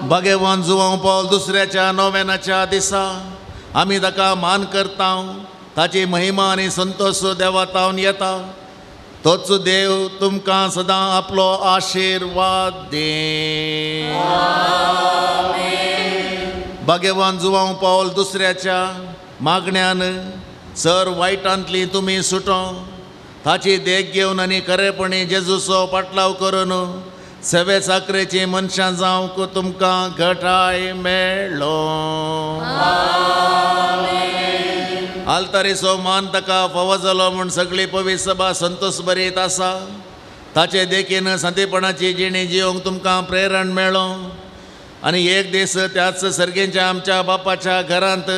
भगवान जुवांव पॉल दुसऱ्याच्या नोवेनाच्या दिसा आमी ताका मान करता. ताची महिमा आनी संतोश देवा तावन येता. तोच देव तुमकां सदां आपलो आशिर्वाद दी. भगवान जुवांव पावल दुसऱ्याच्या मागण्यान सर वायटांतली तुमी सुटो. ताची देख घेवन आनी खरेपणी जेजूचो पाटलाव करून सेवे साकरेची मनशां जावंक तुमकां घटाय मेळ्ळो. आल्तारीचो मान ताका फावो जालो म्हूण सगळी पवित्र सभा संतोष भरीत आसा. ताचे देखीन सांतेपणाची जिणी जिवंक तुमकां प्रेरण मेळ्ळो आनी एक दीस त्याच सर्गेच्या आमच्या बापाच्या घरांत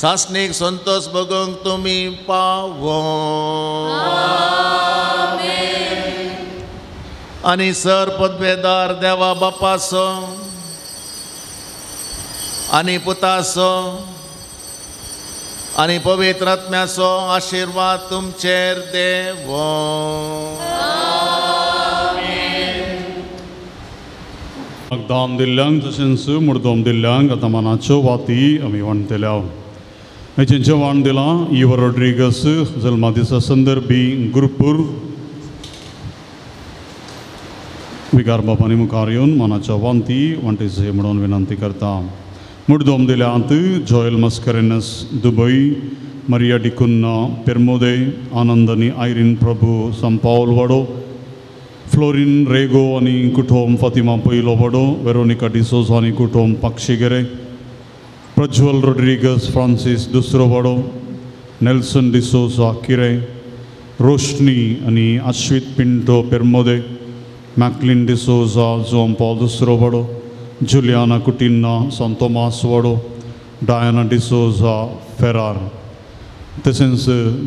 सासणीक संतोष भोगूंक तुमी पावो. आनी सर पदवेदार देवा बापाचो आनी पुताचो आनी पवित्र आत्म्याचो आशिर्वाद तुमचेर देवो. दान दिल्ल्यांक तशेंच मुर्दोम दिल्ल्यांक आतां मनाच्यो वाती आमी वणटल्या. हाचें जेवण दिलां इवर रोड्रिगस जल्मा दिसा संदर्भी गुरपूर विगार बापांनी मुखार येवन मनाच्या वांती वांटेचे म्हणून विनंती करता. मुडदोम दिल्यांत जॉयल मस्करेनस दुबई, मरिया डिकुन्ना पेरमोदे, आनंद आनी आयरीन प्रभू संपावल वाडो, फ्लोरीन रेगो आनी कुटुंब फातिमा पयलो वाडो, वेरोनिका डिसोजा आनी कुटुंब पाक्षिगेरे, प्रज्वल रोड्रिगस फ्रांसीस दुसरो वाडो, नेल्सन डिसोजा किरे, रोशनी आनी आश्वीत पिंटो पेरमोदे, मॅकलिन डिसोजा जोम पॉल दुसरो वाडो, जुलियाना कुटिन्ना सांतोमास वाडो, डायना डिसोजा फेरार. तशेंच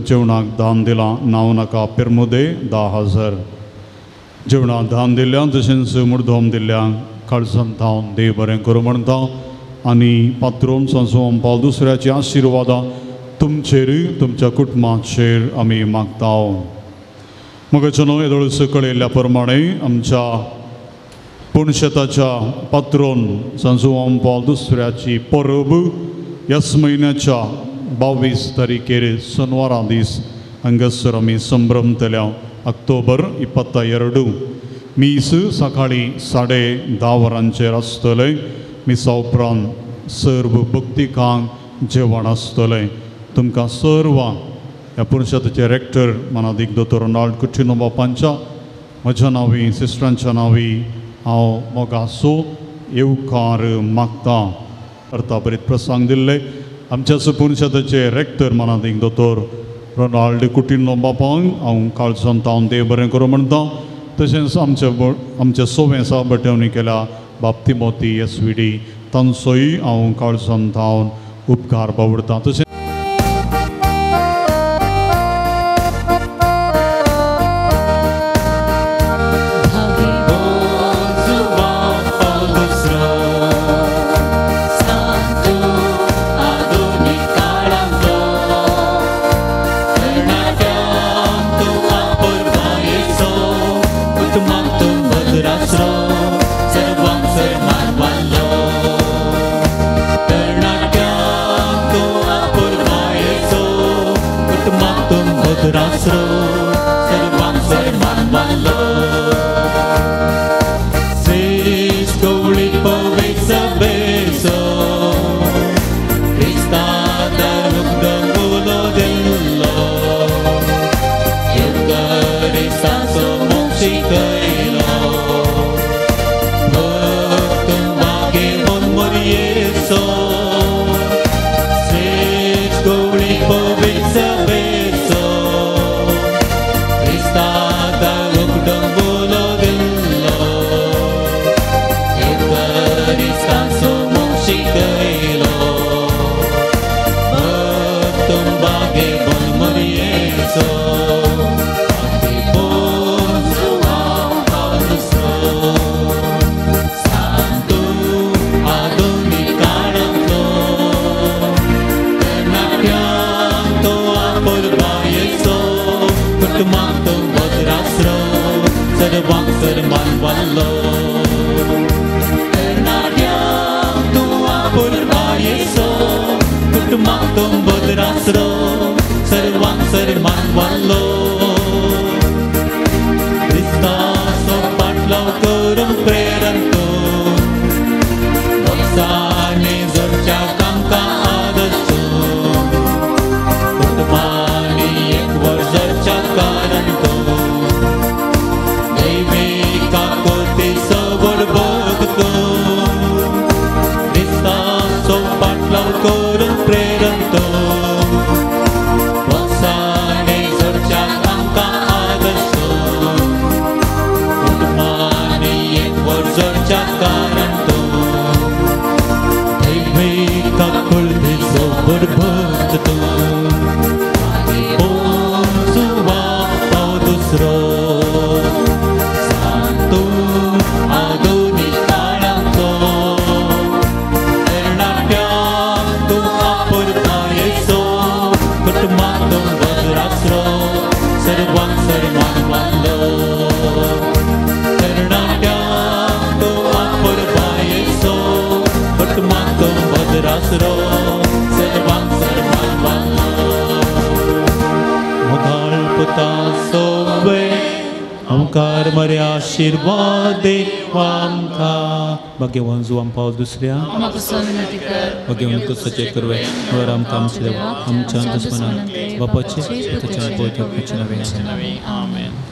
जेवणाक दान दिलां नांव नाका पेरमोदे 10,000. जेवणाक दान दिल्या तशेंच मुर्दोम दिल्ल्या काळजान धांवन देव बरें करूं म्हणटा आनी पात्रोन सांजोम पावल दुसऱ्याची आशिर्वादां तुमचेर तुमच्या कुटुंबाचेर आमी मागता. मगचो न्हय येदोळस कळयल्ल्या प्रमाणे आमच्या पुणशेताच्या पात्रोन सांजुआम पावल दुसऱ्याची परब ह्याच म्हयन्याच्या 22 तारखेर सोनवारा दीस हांगासर आमी संभ्रमतल्या. ऑक्टोबर 22 मीस सकाळीं 10:30 वरांचेर आसतलें. मिसा उपरांत सर्व भक्तिकांक जेवण आसतलें. तुमकां सर्वांक ह्या पुरुषाचे रेक्टर मानादीक दोतोर रोनाल्ड कुटिनो बापांच्या म्हज्या नांवी सिस्टरांच्या नांवी हांव मोगासो येवकार मागता. अर्थाबरीत प्रसंग दिल्ले आमच्या सुपुनशताचे रेक्टर मानादीक दोतोर रोनाल्ड कुटिनो बापांक हांव काळजान तावन देव बरें करूं म्हणटा. तशेंच आमच्या सोवें साबटेवणी केल्या बाप तिमोती एस व्ही डी तांचोय हांव काळजान तावन उपकार बावडटा. तशें प्रेरंतो. आतां सवे आमकार मऱ्या आशिर्वाद देवा आमकां. भाग्यवान जुवान पावल दुसऱ्या भाग्यवान सचे करवे वर आमकां आमचे देवा आमच्या दुस्मनान बापाचे पुताचे पवित्र आत्म्याचे नांवे. आमेन.